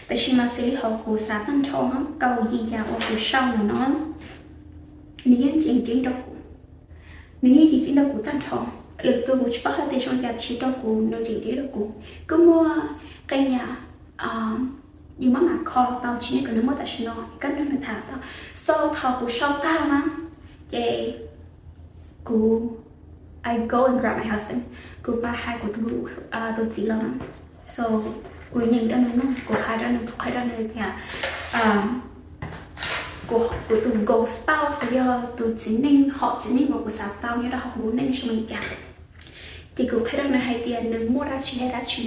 Tab sis mas xws li hauv kuv xav tag nrho kaum yim yam uas kuv sau ntawm no, nws yeej tseem ceeb rau kuv, nws yeej tseem ceeb rau kuv tag nrho. Lwm tus kuv tsis paub hais tias zoo li cas, tab sis rau kuv nws yeej ceeb rau kuv. Kuj muaj qee yam yus maj mam kho tau tsis yog kom nws muaj tam sim no, koj nrog nws tham tau. So thaum kuv sau tag na, ces kuv, I go and grab my husband, kuv pab hais kuv tus txiv los na. So kuv nyeem rau nws mloog, kuv hais rau nws, kuv qhia rau nws tias kuv tus goal spouse los yog tus txiv neej, hom txiv neej uas kuv xav tau nyob rau hauv kuv lub neej zoo li cas. Ces kuv qhia rau nws hais tias nws muaj dab tsi hais dab tsi,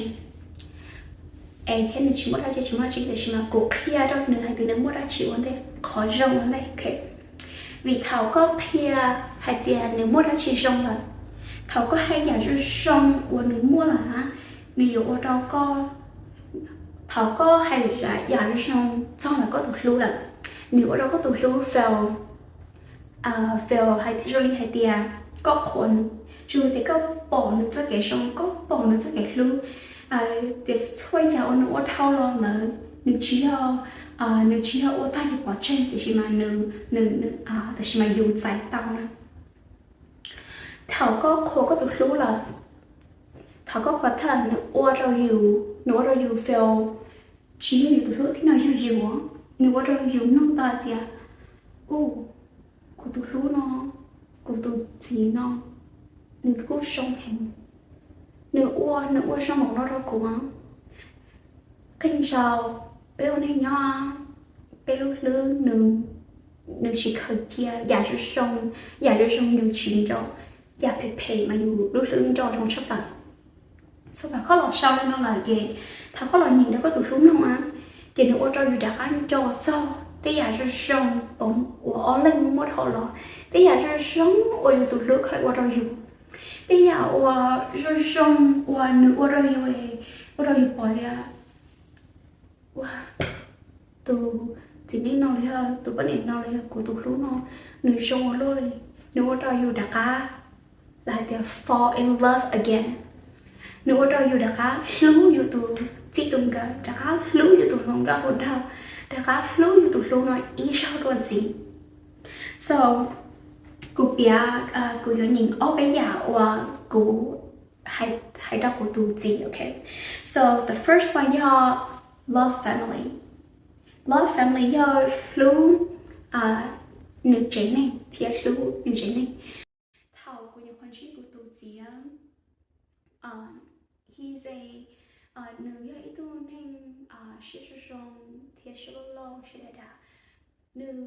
es thiab nws tsis muaj dab tsi tsis muaj dab tsi, tiam sis mas kuv qhia rau nws hais tias nws muaj dab tsi ua ntej, qhov zoo ua ntej, ok. Vim thaum koj qhia hais tias nws muaj dab tsi zoo lawm, thaum koj hais yam zoo zoo uas nws muaj lawm na, nws yuav ua rau koj, thaum koj hais yam zoo zoo txog ntawm koj tus hlub lawm, nws ua rau koj tus hlub feel, feel zoo li hais tias koj qhuas nws, zoo li tias koj pom nws txoj kev zoo, koj pom nws txoj kev hlub, tias txhua yam uas nws ua dhau los ntawd nws tsis yog, nws tsis yog ua tag li pov tseg, tiam sis mas nws, nws, nws, tiam sis mas yus txais tau na. Thaum koj qhuas koj tus hlub lawm, thaum koj qhuas tag lawm nws ua rau yus, nws ua rau yus feel tsis yog yus tus hlub thiab no yog yus, nws ua rau yus mloog tau hais tias, u, kuv tus hlub no, kuv tus txiv no, nws kuj zoo heev, nws ua, nws ua zoo npaum no rau kuv. Qee zaus peb ua neej nyob, peb lub hlwb, nws tsis khaws cia yam zoo zoo, yam zoo zoo yus tsis nco, yam phem phem mas yus lub hlwb nco zoo tshaj plaws. So thaum koj los sau li no lawm ces thaum koj los nyeem rau koj tus hlub mloog na, ces nws ua rau yus rov qab nco txog tej yam zoo zoo uas ob leeg muab dhau los, tej yam zoo zoo uas yus tus hlub khaws ua rau yus, tej yam uas zoo zoo uas nws ua rau yus, ua rau yus pom tias, ua, tus txiv neej no los yog tus poj niam no los yog kuv tus hlub no, nws zoo ua luaj li, nws ua rau yus rov qab, lawv hais tias fall in love again. Nws ua rau yus rov qab hlub yus tus txij tus nkawm, rov qab hlub yus tus hluas nkauj hluas nraug, rov qab hlub yus tus hlub no ib zaug dua ntxiv. So kuv piav, kuv yuav nyeem ob peb yam uas kuv hais rau kuv tus txiv, ok. So the first one yog love family. Love family yog hlub nws tsev neeg thiab hlub nws tsev neeg. Thaum kuv nyuam qhuav ntsib kuv tus txiv, he's a, nws yog ib tug neeg siab zoo zoo thiab siab loj loj siab dav dav. Nws,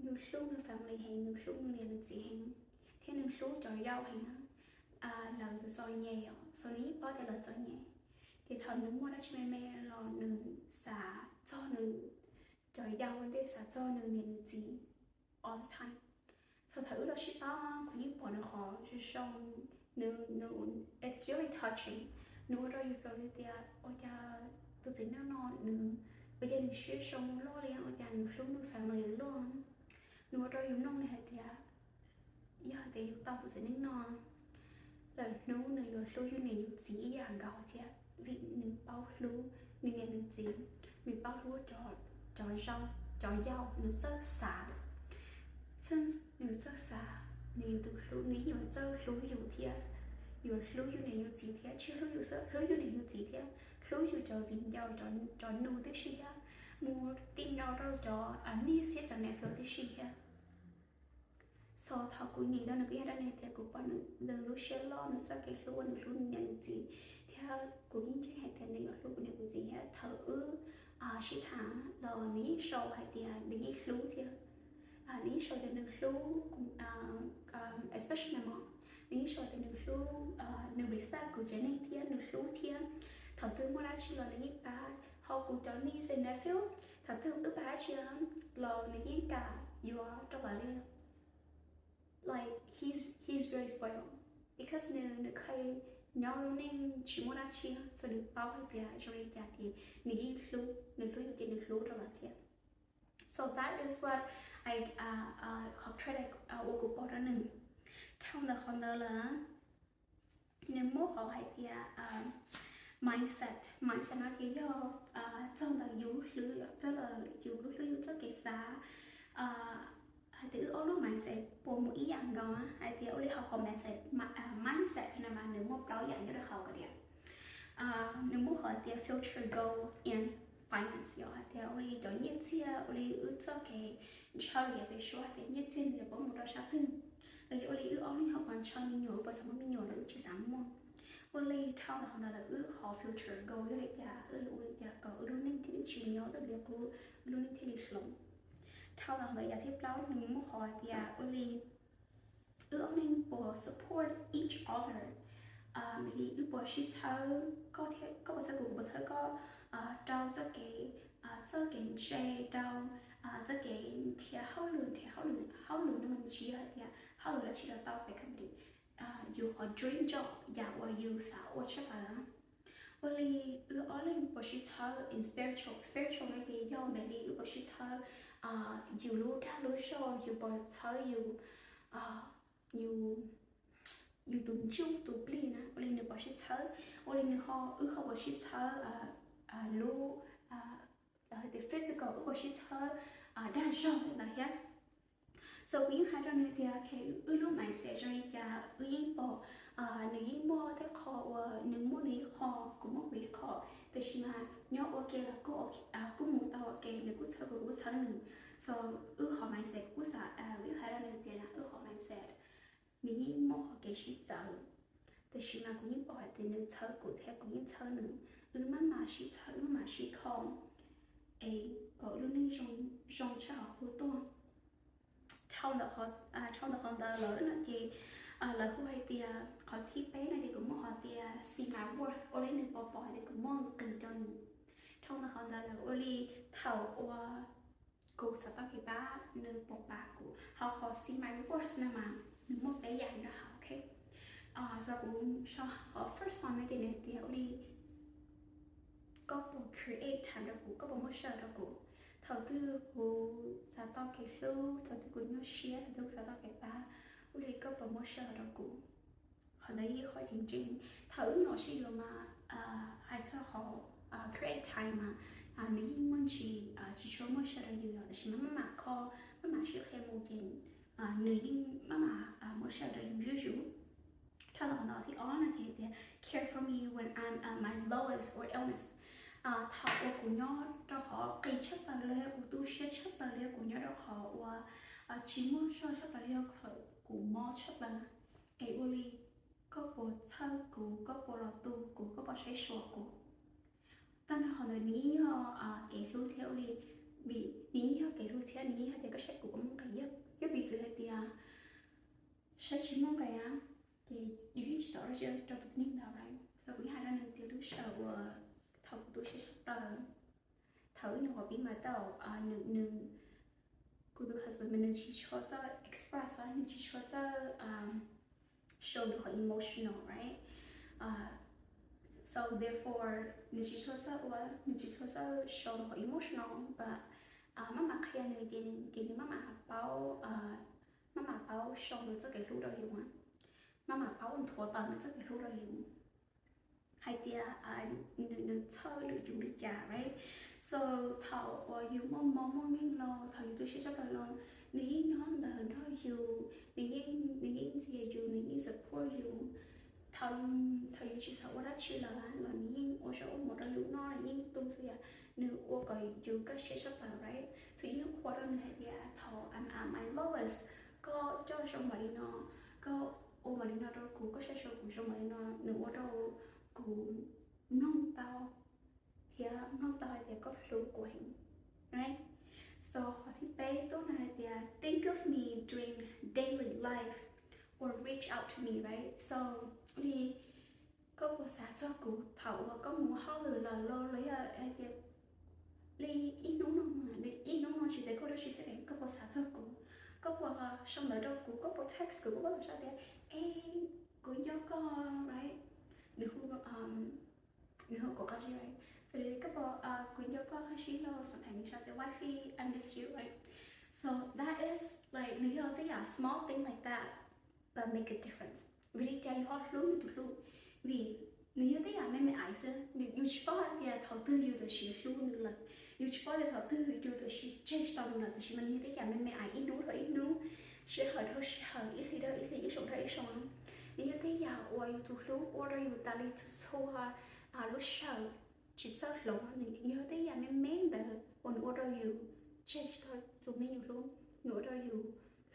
nws hlub nws family heev, nws hlub nws niam nws txiv heev, thiab nws hlub cov yau heev. Lawv txom txom nyem os, so nws yeej paub tias lawv txom nyem. Ces thaum nws muaj dab tsi me me los nws xav txog nws cov yau ua ntej, xav txog nws niam nws txiv all the time. Thaum thaum wb los sib pab, kuv yeej pom nws qhov zoo zoo, nws, nws, it's really touching. Nws ua rau yus feel li tias ua cas tus txiv neej no nws, ua cas nws siab zoo loj li, ua cas nws hlub nws family luaj. Nws ua rau yus mloog li hais tias yog hais tias yus tau tus txiv neej no lawm hnub nws yuav hlub yus niam yus txiv ib yam nkaus thiab, vim nws paub hlub nws niam nws txiv, nws paub hlub cov, cov yau, nws txawj xav, nws txawj xav, nws yuav tus hlub, nws yeej yuav txawj hlub yus thiab, yuav hlub yus niam yus txiv thiab, tsis hlub yus xwb, hlub yus niam yus txiv thiab, hlub yus cov viv ncaus, cov nus tib si thiab, mus ti nkaus rau cov niece thiab cov nephew tib si thiab. So thaum kuv nyeem rau nws, kuv yog dab neeg tias kuv pom nws, nws lub siab loj, nws txoj kev hlub uas nws hlub nws niam nws txiv, thiab kuv yeej ntseeg hais tias nws yuav hlub kuv niam kuv txiv thiab. Thaum wb sib tham los nws yeej sau hais tias nws yeej hlub thiab, nws yeej sau tias nws hlub, especially my mom, nws yeej sau tias nws hlub, nws respect kuv tsev neeg thiab nws hlub thiab. Thaum twg muaj dab tsi los nws yeej pab, ho kuv cov niece and nephew, thaum twg wb pab dab tsi los nws yeej kam yuav rau lawv li. Like he's, he's really spoiled because nws, nws kheev nyob lub neej tsis muaj dab tsi, so nws paub hais tias zoo li cas ces nws yeej hlub, nws hlub yus ces nws hlub rau lawv thiab. So that is what I, qhov credit uas kuv pom rau nws. Dhau ntawm qhov ntawd lawm, nws muab qhov hais tias mindset, mindset no ces yog txog ntawm yus lub hlwb, txog ntawm yus lub hlwb, yus txoj kev xav, hais tias wb ob lub mindset puas mus ib yam nkaus, hais tias ua li hauv qhov mindset, mindset mindset no mas nws muaj plaub yam nyob rau hauv ko diam. Nws muaj hais tias future goal and finance, yog hais tias ua li cov nyiaj txiag, ua li wb txoj kev ntshaw li yav pem suab hais tias nyiaj txiag nws yuav pab mus rau sab twg, los yog ua li wb ob leeg ho puas ntshaw me nyuam, wb puas xav muaj me nyuam los wb tsis xav muaj. Ua li dhau ntawm hov ntawd lawm wb hov future goal yog li cas, wb yuav ua li cas kom wb lub neej thiaj li tsis nyob twj ywm qub, wb lub neej thiaj li hloov. Dhau ntawm hov ntawd yam thib plaub nws muaj hais tias ua li wb ob leeg puas support each other, mam li wb puas sib txhawb, koj thiab koj puas txhawb kuv, kuv puas txhawb koj, rau txoj kev, txoj kev ntse, rau txoj kev nrhiav hauj lwm, nrhiav hauj lwm, hauj lwm no mas nws tsis yog hais tias hauj lwm dab tsi los tau, fais kam li yus qhov dream job, yam uas yus xav ua tshaj plaws. Ua li wb ob leeg puas sib txhawb in spiritual, spiritual no ces yog mam li wb puas sib txhawb yus lub dag lub zog, yus puas txhawb yus, yus, yus tus ntsuj tus plig na, ua li nws puas sib txhawb, ua li nws ho, wb ho puas sib txhawb lub, los hais tias physical, wb puas sib txhawb dag zog ntawd thiab. So kuv yeej hais rau nws tias, ok, wb lub mindset zoo li cas wb yeej pom, nws yeej muaj tej qho uas nws muaj nws ib qho, kuv muaj kuv ib qho, tiam sis mas nyob ua ke los kuj, kuj mus tau ua ke, nws kuj txhawb kuv, kuv kuj txhawb nws. So wb qhov mindset kuj xav, wb yeej hais rau nws tias wb qhov mindset nws yeej muaj qhov kev sib txawv, tiam sis mas kuv yeej pom hais tias nws txhawb kuv thiab kuv yeej txhawb nws. Wb maj mam sib txhawb, wb maj mam sib kho es kom wb lub neej zoo tshaj qhov qub tuaj. Dhau ntawm qhov ntawd lawm no ces lawv hu hais tias qhov thib peb no ces kuv muaj hais tias see my worth, ua li nws puas pom hais tias kuv muaj nqis rau nws. Dhau ntawm qhov ntawd lawm ua li thaum uas kuv xav tau kev pab nws puas pab kuv, ho qhov see my worth no mas nws muaj peb yam rau hauv, ok. So kuv so qhov first one no ces nws tias ua li koj puas create time rau kuv, koj puas muaj sij hawm rau kuv. Thaum twg kuv xav tau kev hlub, thaum twg kuv nyuaj siab, thaum twg kuv xav tau kev pab, ua li koj puas muaj sij hawm rau kuv. Qhov ntawd yeej qhov tseeb tseeb. Thaum wb nyuam qhuav sib yuav mas hais txog qhov create time mas nws yeej muaj ntsis tsis tshua muaj sij hawm rau yus, tiam sis mas maj mam kho, maj mam sib qhia mus ces nws yeej maj mam muaj sij hawm rau yus zuj zus. Dhau ntawm qhov no thib ob no ces tias care for me when I'm at my lowest or illness. Thaum uas kuv nyob rau qhov qis tshaj plaws los yog kuv tu siab tshaj plaws los yog kuv nyob rau qhov uas tsis muaj zog tshaj plaws los yog kuv mob tshaj plaws, es ua li koj puas txhawb kuv, koj puas los tu kuv, koj puas saib xyuas kuv. Tag nrho qhov ntawd nws yeej yog kev hlub thiab ua li, vim nws yeej yog kev hlub thiab nws yeej yog tias koj saib kuv ua muaj nqis, yog piv txwv hais tias saib tsis muaj nqis a, ces yus yeej tsis txaus dab tsi rau tus tib neeg ntawd, right? So kuv yeej hais rau nws tias lub sij hawm uas thaum kuv tu siab tshaj plaws, thaum wb nyuam qhuav pib mas tau, nws, nws, kuv tus husband mas nws tsis tshua txawj express, nws tsis tshua txawj show nws qhov emotional, right? So therefore nws tsis tshua txawj ua, nws tsis tshua txawj show nws qhov emotional, but maj mam qhia nws ces, ces nws maj mam paub, maj mam paub show nws txoj kev hlub rau yus, maj mam paub nthuav tawm nws txoj kev hlub rau yus hais tias nws, nws txhawj lwm yus li cas, right? So thaum uas yus muaj mob muaj nkeeg los, thaum yus tu siab tshaj plaws los, nws yeej nyob ntawd nrog yus, nws yeej, nws yeej ntxias yus, nws yeej support yus. Thaum, thaum yus tsis xav ua dab tsi lawm los nws yeej ua zaub ua mov rau yus noj, nws yeej tu txhua yam, nws ua kom yus kaj siab tshaj plaws, right? So yeej qhuas rau nws hais tias thaum I'm at my lowest, koj coj zoo npaum li no, koj ua npaum li no rau kuv, koj saib xyuas kuv zoo npaum li no, nws ua rau kuv mloog tau thiab mloog tau hais tias koj hlub kuv heev, right? So qhov thib peb tuaj no hais tias think of me during daily life or reach out to me, right? So li koj puas xav txog kuv thaum uas koj mus hauj lwm lawm los, los yog hais tias li ib hnub no, ib hnub no tsis tas koj dab tsi xwb, koj puas xav txog kuv, koj puas sau ntawv rau kuv, koj puas text kuv, koj puas sau tias, e, kuv nco koj, right? Nws hu, nws hu kuv qab zib, right? So koj puas, kuv nco koj qab zib los, sometimes nws sau tias wifey, I miss you, right? So that is like, nws yog tej yam small thing like that that make a difference. Vim li cas yus ho hlub yus tus hlub? Vim nws yog tej yam me me ais xwb, yus tsis paub hais tias thaum twg yus tam sim hlub nws lawm, yus tsis paub tias thaum twg yus tam sim tseg tsis tau nws lawm, tiam sis mas nws yog tej yam me me ais ib hnub dhau ib hnub, sij hawm dhau sij hawm, ib hlis dhau ib hlis, ib xyoo dhau ib xyoo. Nws yog tej yam uas yus tus hlub ua rau yus tas li txhua txhua lub sij hawm tsis txawj hloov. Nws yog tej yam me me ntawd uas nws ua rau yus change tau tus me nyuam hlub, nws ua rau yus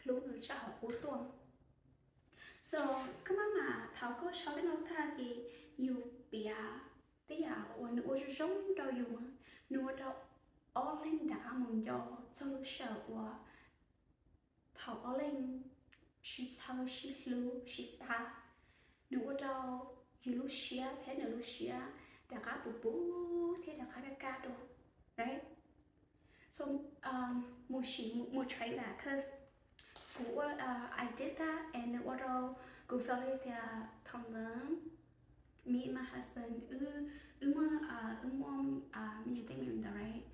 hlub nws sab hauv qub tuaj. So koj maj mam thaum koj sau tej no tag ces yus piav tej yam uas nws ua zoo zoo rau yus, nws ua rau ob leeg rov qab mus nco txog lub sij hawm uas thaum ob leeg sib txhawb sib hlub sib pab, nws ua rau yus lub siab thiab nws lub siab rov qab puv puv thiab rov qab kaj kaj dua, right? So mus sim mus try that, cause kuv ua, I did that and nws ua rau kuv feel li tias thaum ntawd me and my husband wb muaj, wb muaj me ntsis teeb meem ntawd, right?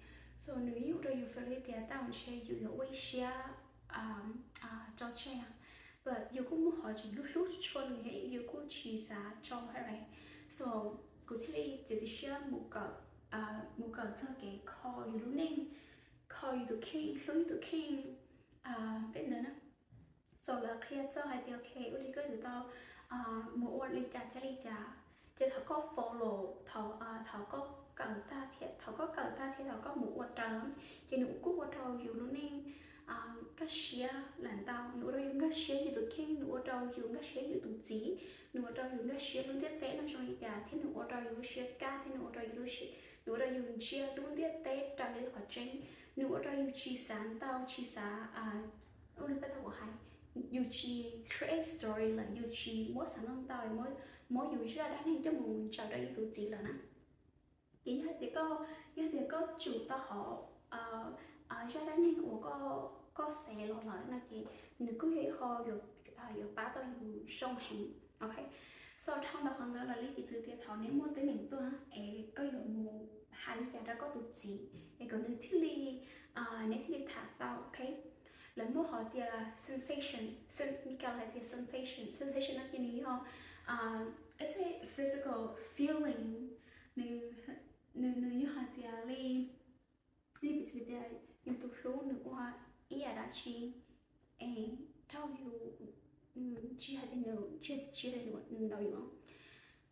So nws yeej ua rau yus feel li tias taj ntshe yus yuav ua ib siab tso tseg, but yus kuj muaj qhov tseem hlub hlub tshua nws thiab yus kuj tsis xav tso, right? So kuv thiaj li txiav txim siab mus kawm txog kev kho yus lub neej, kho yus tus kheej, hlub yus tus kheej tej ntawd na. So lawv qhia txog hais tias ok, ua li koj yuav tau mus ua li cas thiab li cas. Ces thaum koj follow, thaum, thaum koj kawm tag thiab, thaum koj kawm tag thiab thaum koj mus ua raws, ces nws kuj ua rau yus lub neej nkag siab lawm ntau. Nws ua rau yus nkag siab yus tus kheej, nws ua rau yus nkag siab yus tus txiv, nws ua rau yus nkag siab lub ntiaj teb no zoo li cas, thiab nws ua rau yus lub siab kaj, thiab nws ua rau yus lub siab, nws ua rau yus ntsia lub ntiaj teb raws li qhov tseeb, nws ua rau yus tsis xav ntau, tsis xav, ua li peb tau hais, yus tsis create story lawm, yus tsis muab xav ntau ntau, muab yus zaj dab neeg coj mus ntsaws rau yus tus txiv lawm na. Ces yog tias koj, yog tias koj tsum tau hauv zaj dab neeg uas koj xav los lawm no ces nws kuj yog ib qho yuav pab tau yus zoo heev. Ok, so dhau ntawm qhov ntawd los li piv txwv tias thaum neb muaj teeb meem tuaj es koj yuav mus hais li cas rau koj tus txiv es kom nws thiaj li, neb thiaj li tham tau, ok? Lawv muaj qhov tias sensation, Meskas hais tias sensation, sensation no ces nws yog, it's a physical feeling, nws, nws, nws yog hais tias li, li piv txwv tias yus tus hlub nws ua ib yam dab tsi es raug yus, nws tsis hais tias nws tsis hais tias nws ntaus yus,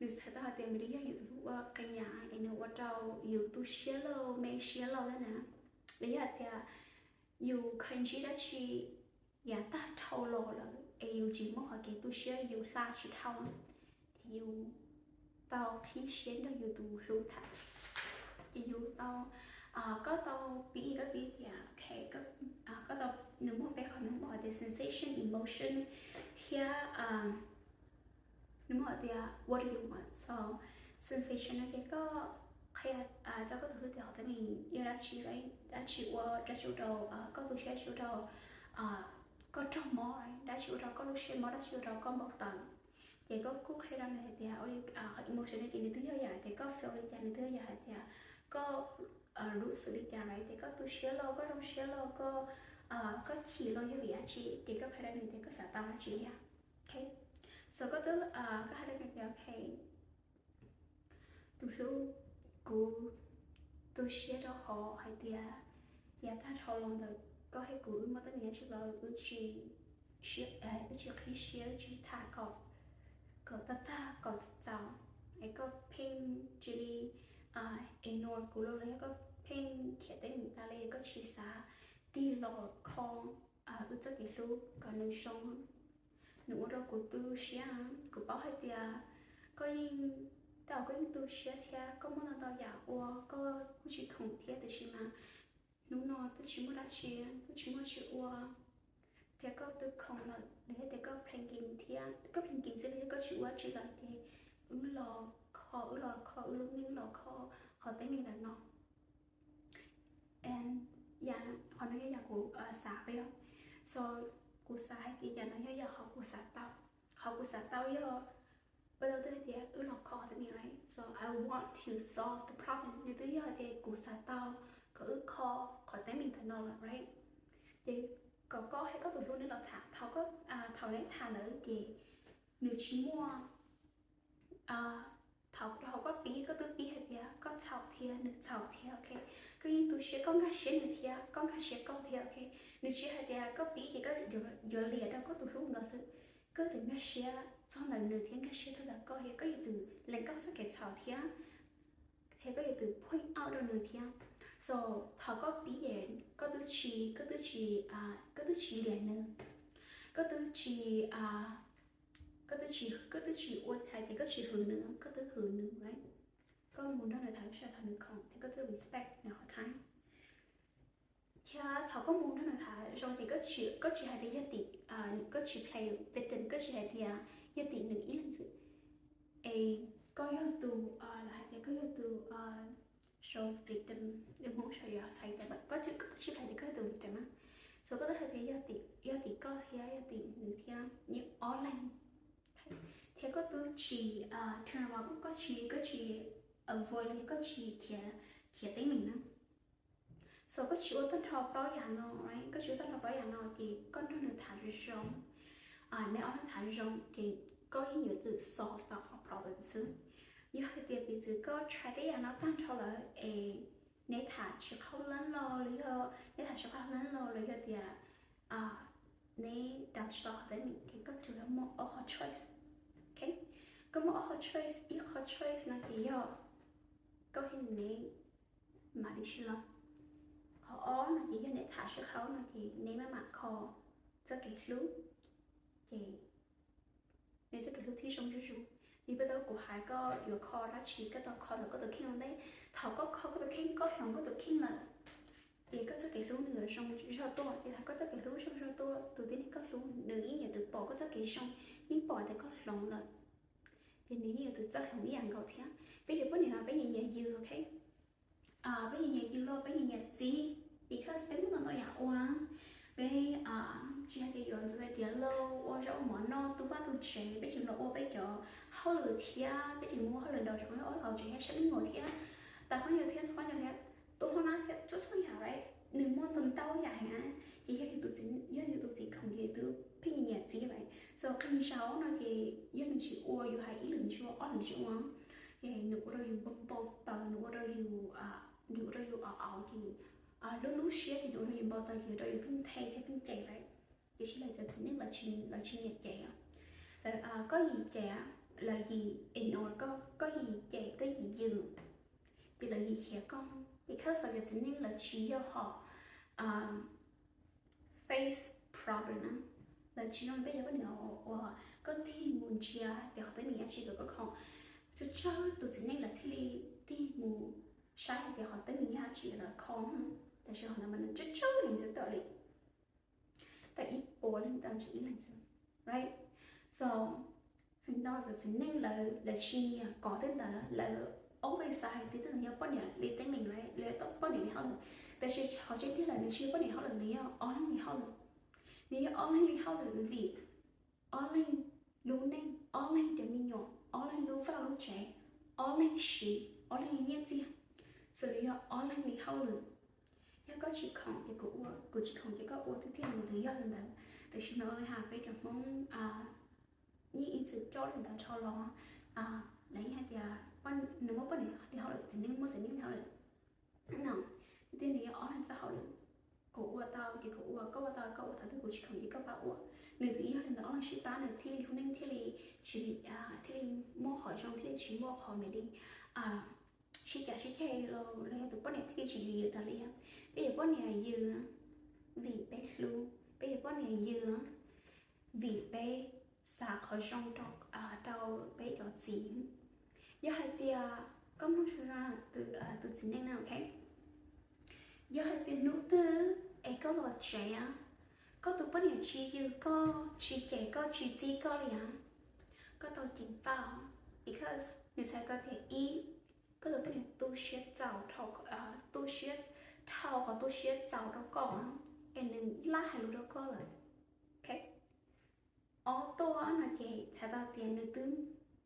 nws txhais tau hais tias nws li yog yus tus hlub ua qee yam es nws ua rau yus tu siab lauj, me siab lauj na. Li yog hais tias yus khaws ntsib dab tsi yav tag dhau los lawm es yus tsis muaj qhov kev tu siab, yus hla tsis dhau, ces yus tau qhib siab nrog yus tus hlub tham, ces yus tau, koj tau piv, koj piv tias ok, koj tau, nws muaj peb qhov, nws muaj qhov tias sensation, emotion thiab nws muaj qhov tias what do you want. So sensation no ces koj qhia rau koj tus hlub tias qhov teeb meem yog dab tsi, dab tsi ua, dab tsi ua rau koj tu siab, dab tsi ua rau koj raug mob, dab tsi ua rau koj lub siab mob, dab tsi ua rau koj npau taws. Ces koj kuj qhia rau nws hais tias ua li, qhov emotion no ces nws twb yog yam hais tias koj feel li cas, nws twb yog yam hais tias koj lub xwm li cas, right? Tias koj tu siab lauj, koj zoo siab lauj, koj, koj chim lauj, yog vim dab tsi, ces koj qhia rau nws tias koj xav tau dab tsi thiab. Ok, so koj twb, koj hais rau nws tias ok, tus hlub, kuv tu siab rau qhov hais tias yav tag dhau los ntawm koj thiab kuv wb muaj teeb meem dab tsi los wb tsis, wb tsis qhib siab, wb tsis tham kom, kom tag tag kom txaus, es koj pheej cia li ignore kuv los, los yog koj pheej khiav teeb meem tas li, koj tsis xav tig los kho wb txoj kev hlub kom nws zoo. Nws ua rau kuv tu siab, kuv paub hais tias koj yeej, tej zaum koj yeej tu siab thiab koj muaj ntau ntau yam ua koj kuj tsis khoom thiab, tiam sis mas hnub no twb tsis muaj dab tsi, twb tsis muaj dab tsi ua, thiab koj twb khoom lawm los yog tias koj playing game thiab, koj playing game xwb los yog koj tsis ua dab tsi lawm ces wb los kho, wb los kho wb lub neej, wb los kho qhov teeb meem ntawm no. Yam, qhov no yog yam kuv xav yog, so kuv xav hais tias yam no yog yam qhov kuv xav tau, qhov kuv xav tau yog, peb tau twb hais tias wb los kho teeb meem, right? So I want to solve the problem, nws twb yog hais tias kuv xav tau kom wb kho qhov teeb meem ntawm no lawm, right? Ces kom koj thiab koj tus hlub neb los tham, thaum, thaum neb tham ntawd ces nws tsis muaj, thaum, thaum koj pib koj twb pib hais tias koj txhaum thiab nws txhaum thiab, ok, koj yeej tu siab, koj nkag siab nws thiab koj nkag siab koj thiab, ok, nws tsis hais tias koj pib ces koj yuav liam rau koj tus hlub ntawd xwb, koj twb nkag siab txog ntawm nws thiab nkag siab txog ntawm koj thiab koj yog tus lees koj txoj kev txhaum thiab, thiab koj yog tus point out rau nws thiab. So thaum koj pib es koj twb tsis, koj twb tsis, koj twb tsis liam nws, koj twb tsis, koj twb tsis, koj twb tsis ua hais tias koj tsis hwm nws, koj twb hwm nws, right? Koj mus nrog nws tham lub sij hawm thaum nws khoom thiab koj twb respect nws qhov time. Thiab thaum koj mus nrog nws tham zoo ces koj tsis, koj tsis hais tias yog tim, koj tsis play victim, koj tsis hais tias yog tim nws ib leeg xwb. Es koj yog tus, lawv hais tias koj yog tus, so victim, lus Hmoob sau yuav txhais tias koj, koj tsis hais tias koj yog tus victim na. So koj twb hais tias yog tim, yog tim koj thiab yog tim nws thiab, yeej ob leeg. Thiab koj twb tsis turn around, koj tsis, koj tsis avoid los yog koj tsis khiav, khiav teeb meem na. So koj tsis ua tag nrho plaub yam no, right? Koj tsis ua tag nrho plaub yam no ces koj nrog nws tham zoo zoo, neb ob leeg tham zoo zoo ces koj yeej yuav tsum solve tau qhov problem xwb. Yog hais tias piv txwv koj try tej yam no tag nrho lawm es neb tham tsis qhau leej los los yog neb tham tsis qhau leej los los yog tias neb dav tsis tau qhov teeb meem ces koj tsuas yog muaj ob qhov choice. Koj muaj ob qhov choice, ib qhov choice no ces yog koj thiab neb mam li sib los. Qhov ob no ces yog neb tham sib qhau no ces neb maj mam kho txoj kev hlub, ces neb txoj kev hlub thiaj zoo zuj zus. Li puag thaum kuv hais koj yuav kho dab tsi koj tau kho ntawm koj tus kheej ua ntej. Thaum koj kho koj tus kheej, koj hloov koj tus kheej lawm, ces koj txoj kev hlub nws yuav zoo zog tuaj. Ces thaum koj txoj kev hlub zoo zog tuaj, tus tib neeg koj hlub nws yeej yuav tsum pom koj txoj kev zoo, yeej pom tias koj hloov lawm, ces nws yeej yuav tsum txawj hloov ib yam nkaus thiab. Peb cov poj niam peb nyiam nyiam yws, ok? Peb nyiam nyiam yws los peb nyiam nyiam txiv, because peb muaj ntau ntau yam ua. Peb tsis hais tias yuav ntxuav tiav lauj, ua zaub ua mov noj, tu vaj tu tsev, peb tseem los ua peb cov hauj lwm thiab, peb tseem mus ua hauj lwm nraum zoov ob laus tsev thiab, saib me nyuam thiab, tau qhob nyuag thiab, txhob qhob nyuag thiab, tu hauj lwm thiab, txhua txhua yam, right? Nws muaj ntau ntau yam heev na. Ces yog yus tus txiv, yog yus tus txiv khoom ces yus twb pheej nyiam nyiam txiv lawm. So qee zaus no ces yog nws tsis ua, yus hais ib lwm tsis ua, ob lwm tsis ua, ces nws ua rau yus npau npau taws, nws ua rau yus, nws ua rau yus auv auv ces lub lub siab ces nws ua rau yus npau taws ces ua rau yus pheej nthe thiab pheej cem lawm. Tiam sis lawv cov txiv neej lawv tsis, lawv tsis nyiam cem os. Koj yim cem, lawv yim ignore koj, koj yim cem, koj yim yws, ces lawv yim khiav koj. Because lawv cov txiv neej lawv tsis yog hom face problem na. Lawv tsis zoo li peb cov poj niam uas koj tig mus ntsia tias qhov teeb meem dab tsi rau koj khoom. Tsawg tsawg tus txiv neej lawv thiaj li tig mus saib hais tias qhov teeb meem yog dab tsi lawv kho. Tab sis qhov ntawd mas nws tsawg tsawg leej txhua tawm li, tau ib puas leej tau ntsis ib leeg xwb, right? So feem ntau cov txiv neej lawv, lawv tsis nyiam kov tej ntawd, lawv always xav hais tias tej ntawd yog poj niam li teeb meem, right? Lawv yog poj niam li hauj lwm. Tab sis qhov tseeb tiag lawm nws tsis yog poj niam hauj lwm, nws yog ob leeg li hauj lwm. Nws yog ob leeg li hauj lwm vim ob leeg lub neej, ob leeg cov me nyuam, ob leeg lub vaj lub tsev, ob leeg siv, ob leeg nyiaj txiag. So nws yog ob leeg li hauj lwm. Yog koj tsis khoom ces kuv ua, kuv tsis khoom ces koj ua, twb tiag nws twb yog li ntawd. Tab sis no li has peb cov Hmoob yeej ib txwm coj li ntawd dhau los. Lawv yeej hais tias nws muaj poj niam li hauj lwm, txiv neej muaj txiv neej li hauj lwm. No, twb tiag nws yog ob leeg txoj hauj lwm. Kuv ua tau ces kuv ua, koj ua tau koj ua, thaum twg kuv tsis khoom ces koj pab ua. Nws twb yog li ntawd ob leeg sib pab nws thiaj li lub neej thiaj li tsis, thiaj li muaj qhov zoo, thiaj li tsis muaj qhov me li sib cav sib ceg los, los yog tus poj niam thiaj li tsis yws tas li. Peb yuav poj niam yws vim peb hlub, peb yuav poj niam yws vim peb xav qhov zoo rau peb cov txiv. Yog hais tias koj muaj tus txiv neej na, ok, yog hais tias hnub twg es koj los tsev, koj tus poj niam tsis yws koj, tsis cem koj, tsis txib koj li, koj tau ceev faj, because nws txhais tau tias ib, koj tus poj niam tu siab txaus, tu siab dhau qhov tu siab txaus rau koj, es nws laj hais lus rau koj lawm. Ok, ob tuaj no ces txhais tau tias nws twb,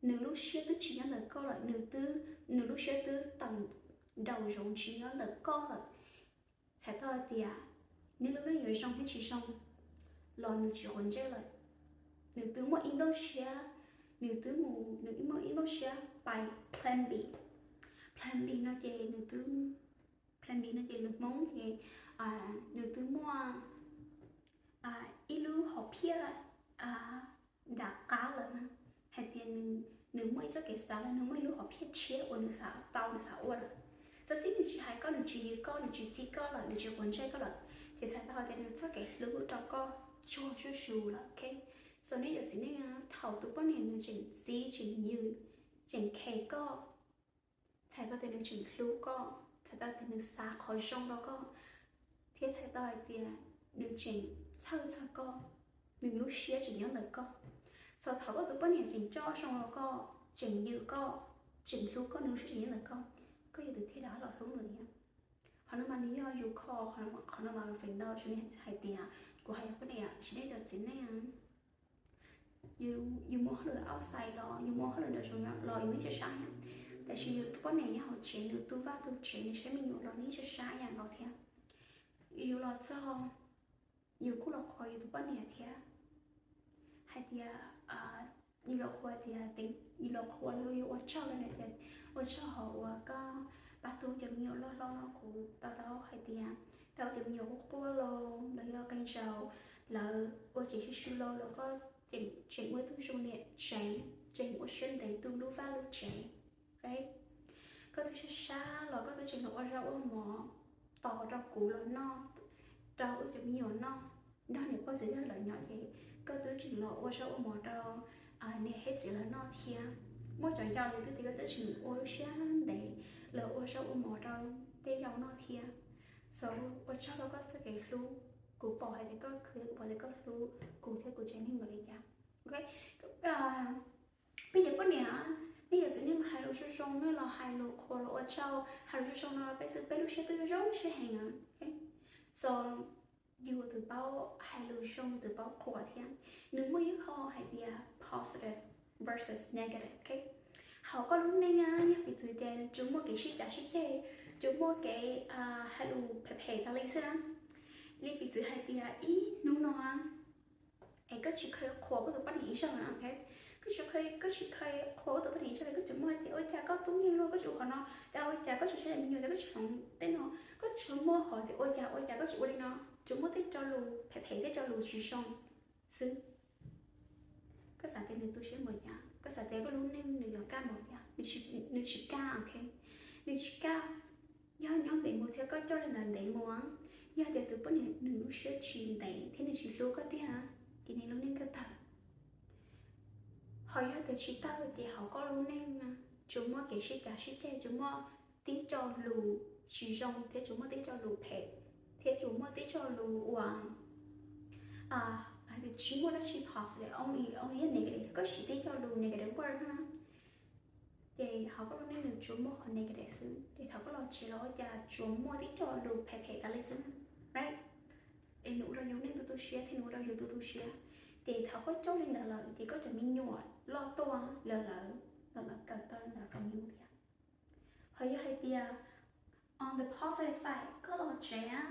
nws lub siab twb tsis nyob ntawm koj lawm, nws twb, nws lub siab twb tawm nraum zoov tsis nyob ntawm koj lawm. Txhais tau tias nws lub neej yuav zoo thiab tsis zoo los nws tsis quav ntsej lawm. Nws twb muaj ib nplooj siab, nws twb mus, nws muaj ib nplooj siab pais plan B. Plan B no ces nws twb, plan B no ces lus Hmoob ces nws twb muaj ib lub hom phiaj nram qab lawm na. nws muaj ib txoj kev xav los nws muaj ib lub hom phiaj tshiab uas nws xav tau nws xav ua lawm. Txawm tias nws tsis hais koj, nws tsis yws koj, nws tsis txib koj lawm, nws tsis quav ntsej koj lawm, ces txhais tau hais tias nws txoj kev hlub rau koj tsuag zuj zus lawm, ok? So nej cov txiv neej, thaum tus poj niam nws tseem txib, tseem yws, tseem khes koj, txhais tau tias nws tseem hlub koj, txhais tau tias nws xav qhov zoo rau koj, thiab txhais tau hais tias nws tseem txhawj txog koj, nws lub siab tseem nyob ntawm koj. So thaum koj tus poj niam tseem coj zoo rau koj, tseem yws koj, tseem hlub koj, nws lub siab tseem nyob ntawm koj, koj yuav tsum thiaj rov los hlub nws thiab. Qhov no mas nws yog yus kho, qhov no mas feem ntau tsuas hais tias, kuv hais yog poj niam, tsis nej cov txiv neej, yus muaj hauj lwm outside los yus muaj hauj lwm nraum zoov los yus yeej sab sab, tab sis yus tus poj niam nyob hauv tsev, nws tu vaj tu tsev, nws saib me nyuam los nws yeej sab sab ib yam nkaus thiab. Yus los txog, yus kuj los qhuas yus tus poj niam thiab, hais tias, yus los qhuas tias, yus los qhuas los yus ua tsaug rau nws tias, ua tsaug hov uas koj pab tu cov me nyuam loj hlob no, kuv to taub hais tias tau cov me nyuam quaj quaj los los yog qee zaus lawv ua tsev sib sw los los koj tseem ua tug zoo niam tsev, tseem ua siab ntev tu lub vaj lub tsev. Koj twb sab sab los koj twb tseem los ua zaub ua mov tos rau kuv los noj, rau wb cov me nyuam noj, nrog niam pog txiv yawg lawv nyob ces koj twb tseem los ua zaub ua mov rau niam thiab txiv lawv noj thiab. Muaj cov yau ces twb tias koj twb tseem ua lub siab ntev los ua zaub ua mov rau tej yau noj thiab. So ua tsaug rau koj txoj kev hlub, kuv pom hais tias koj khwv, kuv pom tias koj hlub kuv thiab kuv tsev neeg npaum li cas. Ok, peb cov poj niam, nej cov txiv neej mas hais lus zoo zoo, nej los hais lus qhuas los ua tsaug, hais lus zoo zoo no rau peb xwb peb lub siab twb zoo siab heev na. So yus tus paub hais lus zoo, yus tus paub qhuas thiab. Nws muaj ib qho hais tias positive versus negative, ok? Hauv koj lub neej yog piv txwv tias tsuas muaj kev sib cav sib ceg, tsuas muaj kev hais lus phem phem tas li xwb na. Li piv txwv hais tias ib hnub no es koj tsis kheev qhuas koj tus poj niam ib zaug na, ok? Koj tsis kheev, koj tsis kheev qhuas koj tus poj niam ib zaug li, koj tsuas muaj hais tias ua cas koj tub nkeeg luaj, koj tsis ua qhov no, cas ua cas koj tsis saib me nyuam, cas koj tsis hloov tej no, koj tsuas muaj hais tias ua cas ua cas koj tsis ua li no, tsuas muaj tej co lus phem phem, tej co lus tsis zoo xwb. Koj xav tias nws tu siab npaum cas? Koj xav tias koj lub neej nws yuav kaj npaum cas? Nws tsis kaj, ok? Nws tsis kaj. Yog nyob ntev mus thiab koj coj li ntawd ntev mus, yog tias tus poj niam nws lub siab tsis ntev thiab nws tsis hlub koj tiag, ces nws lub neej koj tawg. Ho yog tias tsis tawg ces hauv koj lub neej tsuas muaj kev sib cav sib ceg, tsuas muaj tib co lus tsis zoo thiab tsuas muaj tib co lus phem thiab tsuas muaj tib co lus uas tsis muaj dab tsi positive, only, only negative, koj siv tib co lus negative word na. Ces hauv koj lub neej nws tsuas muaj qhov negative xwb, ces thaum koj los tsev los ua cas tsuas muaj tib co lus phem phem tas li xwb, right? Es nws ua rau yus neej tu tu siab thiab nws ua rau yus tu tu siab. Ces thaum koj coj li ntawd lawm ces koj cov me nyuam loj tuaj los lawv, los lawv kawm tau li ntawd rau yus thiab. Ho yog hais tias on the positive side, koj los tsev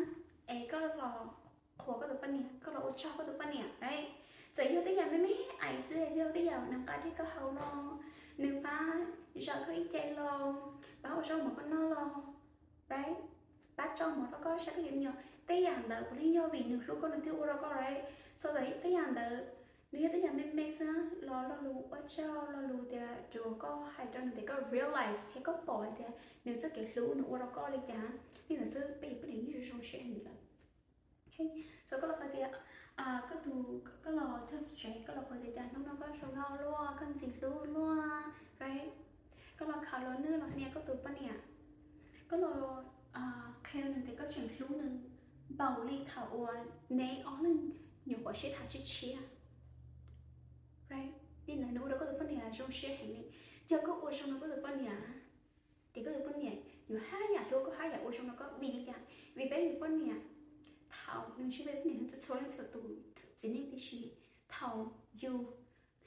es koj los qhuas koj tus poj niam, koj los ua tsaug koj tus poj niam, right? Txawm yog tej yam me me ais xwb, yog tej yam nws nqa dej koj haus los, nws pab zam koj ib ce los, pab ua zaub mov koj noj los, right? Pab tso mov rau koj saib koj cov me nyuam, tej yam ntawd puav leej yog vim nws hlub koj nws thiaj ua rau koj, right? So txawm tej yam ntawd nws yog tej yam me me xwb los lo lus ua tsaug, lo lus tias tsuas koj hais rau nws tias koj realize thiab koj pom hais tias nws txoj kev hlub nws ua rau koj li cas, li ntawd xwb peb yuav poj niam yeej zoo zoo siab heev lawm. So koj los qhuas tias, koj tus, koj los txog tsev koj los qhuas tias cas hnub no koj zoo nkauj luaj, koj ntxim hlub luaj, right? Koj los khaws los nwj los hnia koj tus poj niam, koj los qhia rau nws tias koj tseem hlub nws npaum li thaum uas neb ob leeg nyuam qhuav sib tham tshiab tshiab, right? Li ntawd nws ua rau koj tus poj niam zoo siab heev li. Yog koj ua zoo rau koj tus poj niam, ces koj tus poj niam yuav haj yam hlub koj, haj yam ua zoo rau koj. Vim li cas? Vim peb yus poj niam, thaum nws tsis, peb poj niam txhua txhua leej txhua tus, txiv neej tib si, thaum yus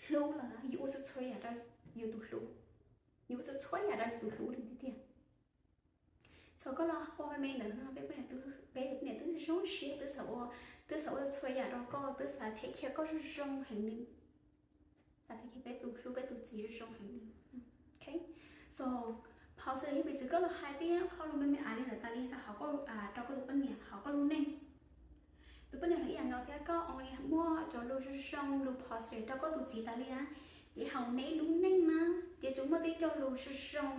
hlub lawm yus ua txhua txhua yam rau yus tus hlub, yus ua txhua txhua yam rau yus tus hlub li tiag tiag. Txawm koj los ua me me ntawd, peb poj niam, peb poj niam twb zoo siab, twb xav ua, twb xav ua txhua yam rau koj, twb xav take care koj zoo zoo heev li, xav take care peb tus hlub, peb tus txiv zoo zoo heev li. Ok, so positive yog piv txwv koj los hais tej qho lus me me ais li ntawd tas li rau hauv koj, rau koj tus poj niam hauv koj lub neej. Tus poj niam los ib yam nkaus thiab, koj only muaj cov lus zoo zoo, lus positive rau koj tus txiv tas li na, Ces hauv neb lub neej na, ces tsuas muaj tib co lus zoo zoo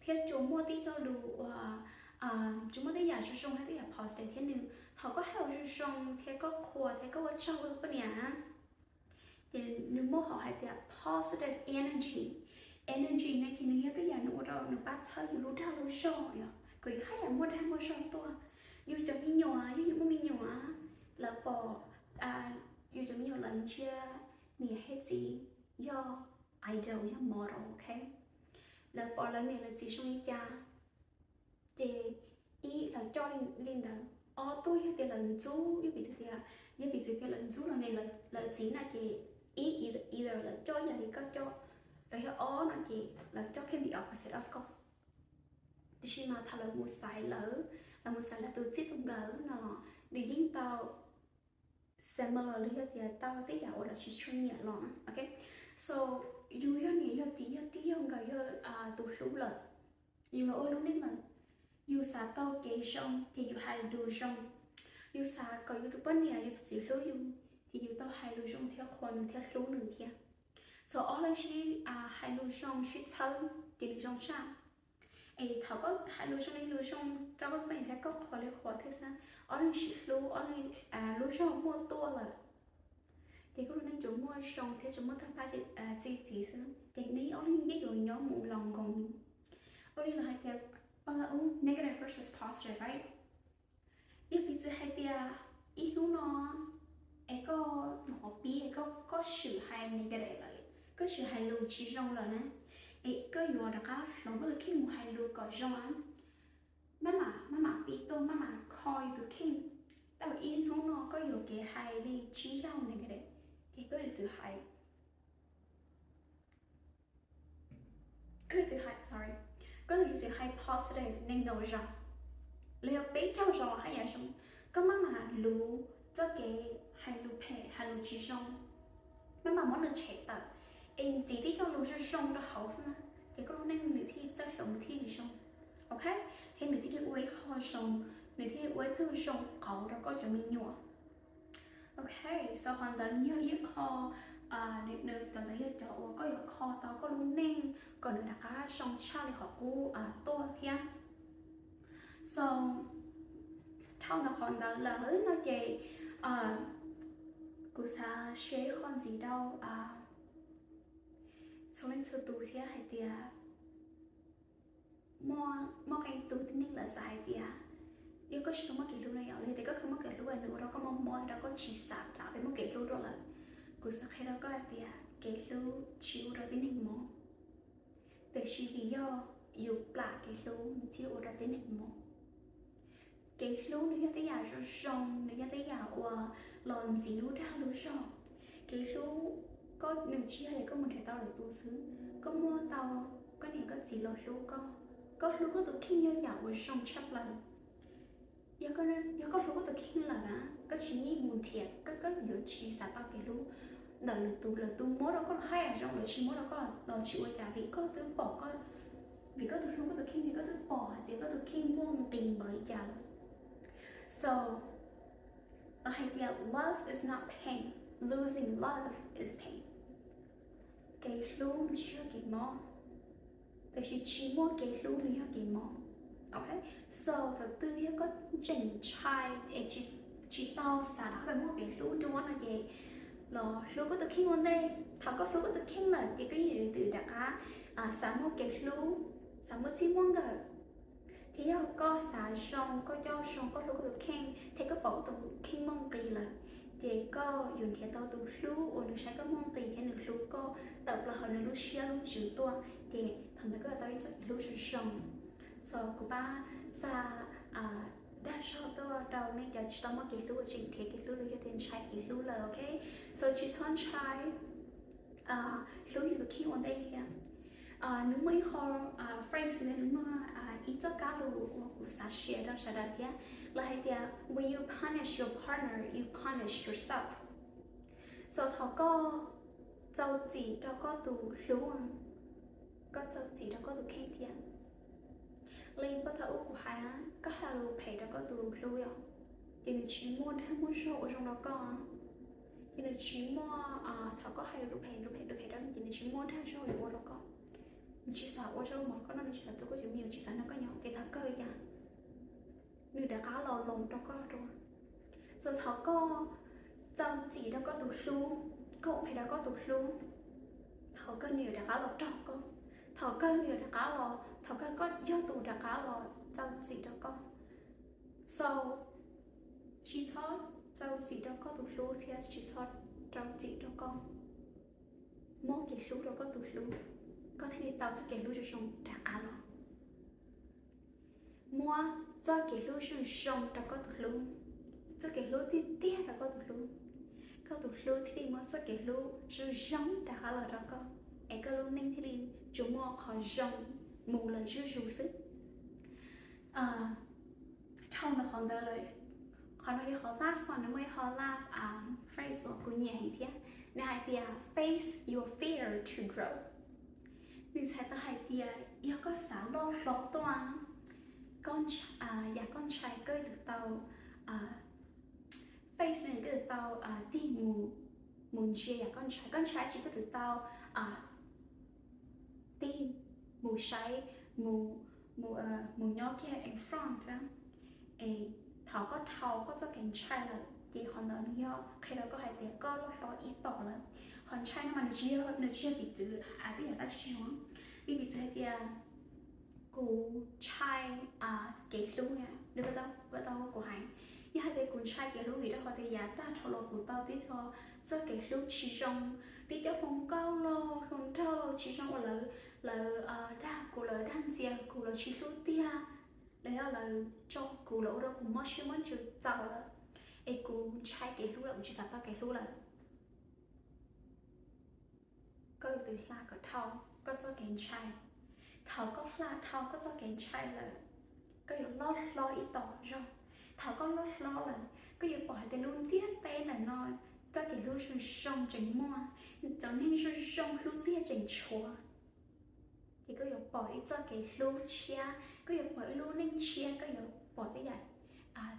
thiab tsuas muaj tib co lus uas, tsuas muaj tej yam zoo zoo thiab tej yam positive thiab nws, thaum koj hais lus zoo zoo thiab koj qhuas thiab koj ua tsaug rau poj niam, ces nws muaj hom hais tias positive energy. Energy no ces nws yog tej yam nws ua rau nws pab txhawb yus lub dag lub zog yom, kom yus haj yam muaj dag muaj zog tuaj. Yus cov me nyuam, yog yus muaj me nyuam, lawv pom, yus cov me nyuam lawv ntsia niam thiab txiv yog idol, yog model, ok. Lawv pom lawv niam lawv txiv zoo li cas, ces ib, lawv coj li ntawd. Ob, tuaj yog tias lawv ntxub, yog piv txwv tias, yog piv txwv tias lawv ntxub los ne lawv txiv na ces ib, either lawv coj yam li koj coj, los yog ob no ces lawv coj kiag the opposite of koj. Tiam sis mas thaum lawv mus xaiv lawv, lawv mus xaiv lawv tus txij tus nkawm no, nws yeej tau similar los yog tias tau tej yam uas lawv tsis tshua nyiam los, ok. So yus yog niam yog txiv yog tij yog nkawm yog tus hlub lawm, yus los ua lub neej lawm, yus xav tau kev zoo ces yus hais lus zoo. Yus xav kom yus tus poj niam yus tus txiv hlub yus, ces yus tau hais lus zoo thiab qhuas nws thiab hlub nws thiab. So ob leeg sib hais lus zoo sib txhawb ces nws zoo tshaj. Es thaum koj hais lus zoo li lus zoo rau koj tus poj niam thiab koj qhuas li qhuas thiab xwb, ob leeg sib hlub, ob leeg lub zog muaj tuaj lawm, ces koj lub neej tsuas muaj zoo thiab tsuas muaj tag pab txi txiv xwb, ces neb ob leeg yeej yuav nyob mus los nkoos li. Ua li los hais tias, negative versus positive, right? Yog piv txwv hais tias ib hnub no es koj nyuam qhuav pib es koj swm hais negative lawm, koj swm hais lus tsis zoo lawm na, es koj yuav rov qab hloov koj tus kheej mus hais lus kom zoo. Maj mam, maj mam pib tuaj, maj mam kho yus tus kheej. Tau ib hnub no koj yuav kev hais li tsib yaug negative, ces koj yuav tsum hais, koj yuav tsum hais, sorry, koj yuav tsum hais positive nees nkaum zaus los yog peb caug zaus haj yam zoo. Koj maj mam luv txoj kev hais lus phem hais lus tsis zoo, maj mam muab nws tshem tawm, es ntxiv tib co lus zoo zoo rau hauv xwb na, ces koj lub neej nws thiaj li txawj hloov nws thiaj li zoo, ok, thiab nws thiaj li ua ib qho zoo, nws thiaj li ua ib tug zoo qauv rau koj cov me nyuam. Ok, so qhov ntawd yog ib qho, nws, nws, cov ntawd yog cov uas koj yuav kho tau koj lub neej kom nws rov qab zoo tshaj li qhov qub tuaj thiab. So dhau ntawm qhov ntawd lawm no ces kuv xav share qhov ntxiv rau txhua leej txhua tus thiab hais tias muaj qee tus tib neeg lawv xav hais tias yog koj tsis tau muaj kev hlub no yom, los yog tias koj kheev muaj kev hlub nws ua rau koj mob mob rau koj tsis xav rau peb muaj kev hlub dua lawm. Kuv xav qhia rau koj hais tias kev hlub tsis ua rau tib neeg mob, tiam sis vim yog yus plam kev hlub nws thiaj ua rau tib neeg mob. Kev hlub nws yog tej yam zoo zoo, nws yog tej yam uas los ntxiv lub dag lub zog. Kev hlub koj nws tsis yog koj mus nrhiav tau lwm tus xwb, koj muaj tau koj niam koj txiv los hlub koj, koj hlub koj tus kheej yog yam uas zoo tshaj plaws. Yog koj hlub koj tus kheej lawm, koj tsis yeej mus nrhiav, koj yuav tsis xav tau kev hlub ntawm lwm tus. Lwm tus muab rau koj los haj yam zoo, lawv tsis muab rau koj los tsis ua cas, vim koj twb pom, vim koj tus hlub koj tus kheej ces koj twb pom hais tias koj tus kheej muaj nqis npaum li cas lawm. So lawv hais tias love is not pain, losing love is pain. Kev hlub nws tsis yog kev mob, tiam sis tsis muaj kev hlub nws yog kev mob. Ok, so thaum twg yog koj tseem ntshai es tsis tau xav rov qab muaj kev hlub dua no ces los hlub koj tus kheej ua ntej. Thaum koj hlub koj tus kheej lawm ces koj yeej yuav tsum rov qab xav muaj kev hlub, xav muaj txij muaj nkawm. Thiab yog koj xav zoo, koj coj zoo, koj hlub koj tus kheej thiab koj pom koj tus kheej muaj nqis lawm, ces koj yuav nrhiav tau tus hlub uas nws saib koj muaj nqis thiab nws hlub koj tawm plaws hauv nws lub siab lub ntsws tuaj, ces thaum ntawd koj yuav tau ib txoj kev hlub zoo zoo. So kuv pab xa dag zog tuaj rau nej cov tsis tau muaj kev hlub uas tseem nrhiav kev hlub los yog tias ntshai kev hlub lawm, ok? So tsis txhob ntshai, hlub yus tus kheej ua ntej thiab. Nws muaj ib qho phrase, nws muaj ib txoj kab lus uas kuv xav share rau sawv daws thiab, lawv hais tias when you punish your partner, you punish yourself. So thaum koj txaus txim rau koj tus hlub, koj txaus txim rau koj tus kheej thiab. Li pab thaum ub kuv hais, koj hais lus phem rau koj tus hlub yom, ces nws tsis muaj dag muaj zog ua zoo rau koj. Ces nws tsis muaj, thov koj hais lus phem lus phem lus phem rau nws ces nws tsis muaj dag zog yuav ua rau koj. Nws tsis xav ua zaub mov koj noj, nws tsis xav tu koj cov me nyuam, tsis xav nrog koj nyob, ces thov kawg cia. Nws rov qab los loos rau koj dua. Txawm thov koj txo txim rau koj tus hlub, koj ua phem rau koj tus hlub, thov kawg nws yuav rov qab los raug koj. Thov kawg nws yuav rov qab los, thov kawg koj yog tus rov qab los txo txim rau koj. So, tsis txhob txo txim rau koj tus hlub thiab tsis txhob txo txim rau koj. Muab kev hlub rau koj tus hlub, koj thiaj li tau txoj kev hlub zoo zoo rov qab los. Muab txoj kev hlub zoo zoo rau koj tus hlub, txoj kev hlub tiag tiag rau koj tus hlub. Koj tus hlub thiaj li muab txoj kev hlub zoo zoo rov qab los rau koj, es koj lub neej thiaj li tsuas muaj qhov zoo mus lawm zuj zus xwb. Dhau ntawm qhov ntawd lawm, qhov no yog qhov last one, nws muaj ib qho last phrase uas kuv nyiam heev thiab. Nws hais tias face your fear to grow. Nws txhais tau hais tias yog koj xav loj hlob tuaj, yam koj ntshai koj yuav tsum tau face, koj yuav tsum tau tig mus ntsia yam koj ntshai. Koj ntshai dab tsi koj yuav tsum tau tig mus saib, mus nyob kiag in front. Es thaum koj dhau koj txoj kev ntshai lawm ces qhov ntawd nws yog qhia rau koj hais tias koj loj hlob ib tom lawm. Qhov ntshai no mas nws tsis yog, nws tsis yog piv txwv hais tej yam dab tsi zoo. Li piv txwv hais tias kuv ntshai kev hlub, li ua tau kuv hais, yog hais tias kuv ntshai kev hlub vim rau qhov tias yav tag dhau los kuv tau tib co txoj kev hlub tsis zoo, tib co hluas nkauj los hluas nraug los tsis zoo uas lawv, lawv dag kuv, lawv dag ntxias kuv, lawv tsis hlub tiag, los yog lawv tso kuv, lawv ua rau kuv mob siab mob ntsws txaus lawm, es kuv ntshai kev hlub lawm, kuv tsis xav tau kev hlub lawm. Koj yuav tsum hla kom dhau koj txoj kev ntshai. Thaum koj hla dhau koj txoj kev ntshai lawm, koj yuav loj hlob ib tom zog. Thaum koj loj hlob lawm, koj yuav pom hais tias lub ntiaj teb ntawm no txoj kev hlub zoo zoo tseem muaj, cov neeg zoo zoo hlub tiag tseem tshuav. Ces koj yuav pom ib txoj kev hlub tshiab, koj yuav pom ib lub neej tshiab, koj yuav pom tej yam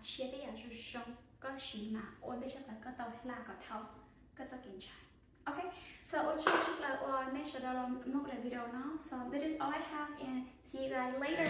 tshiab, tej yam zoo zoo. Koj sim mas ua ntej sab plaws koj tau hla kom dhau koj txoj kev ntshai. Ok, so ua tsaug sab plaws uas nej sawv daws los mloog daim video no. So this is all I have and see you guys later.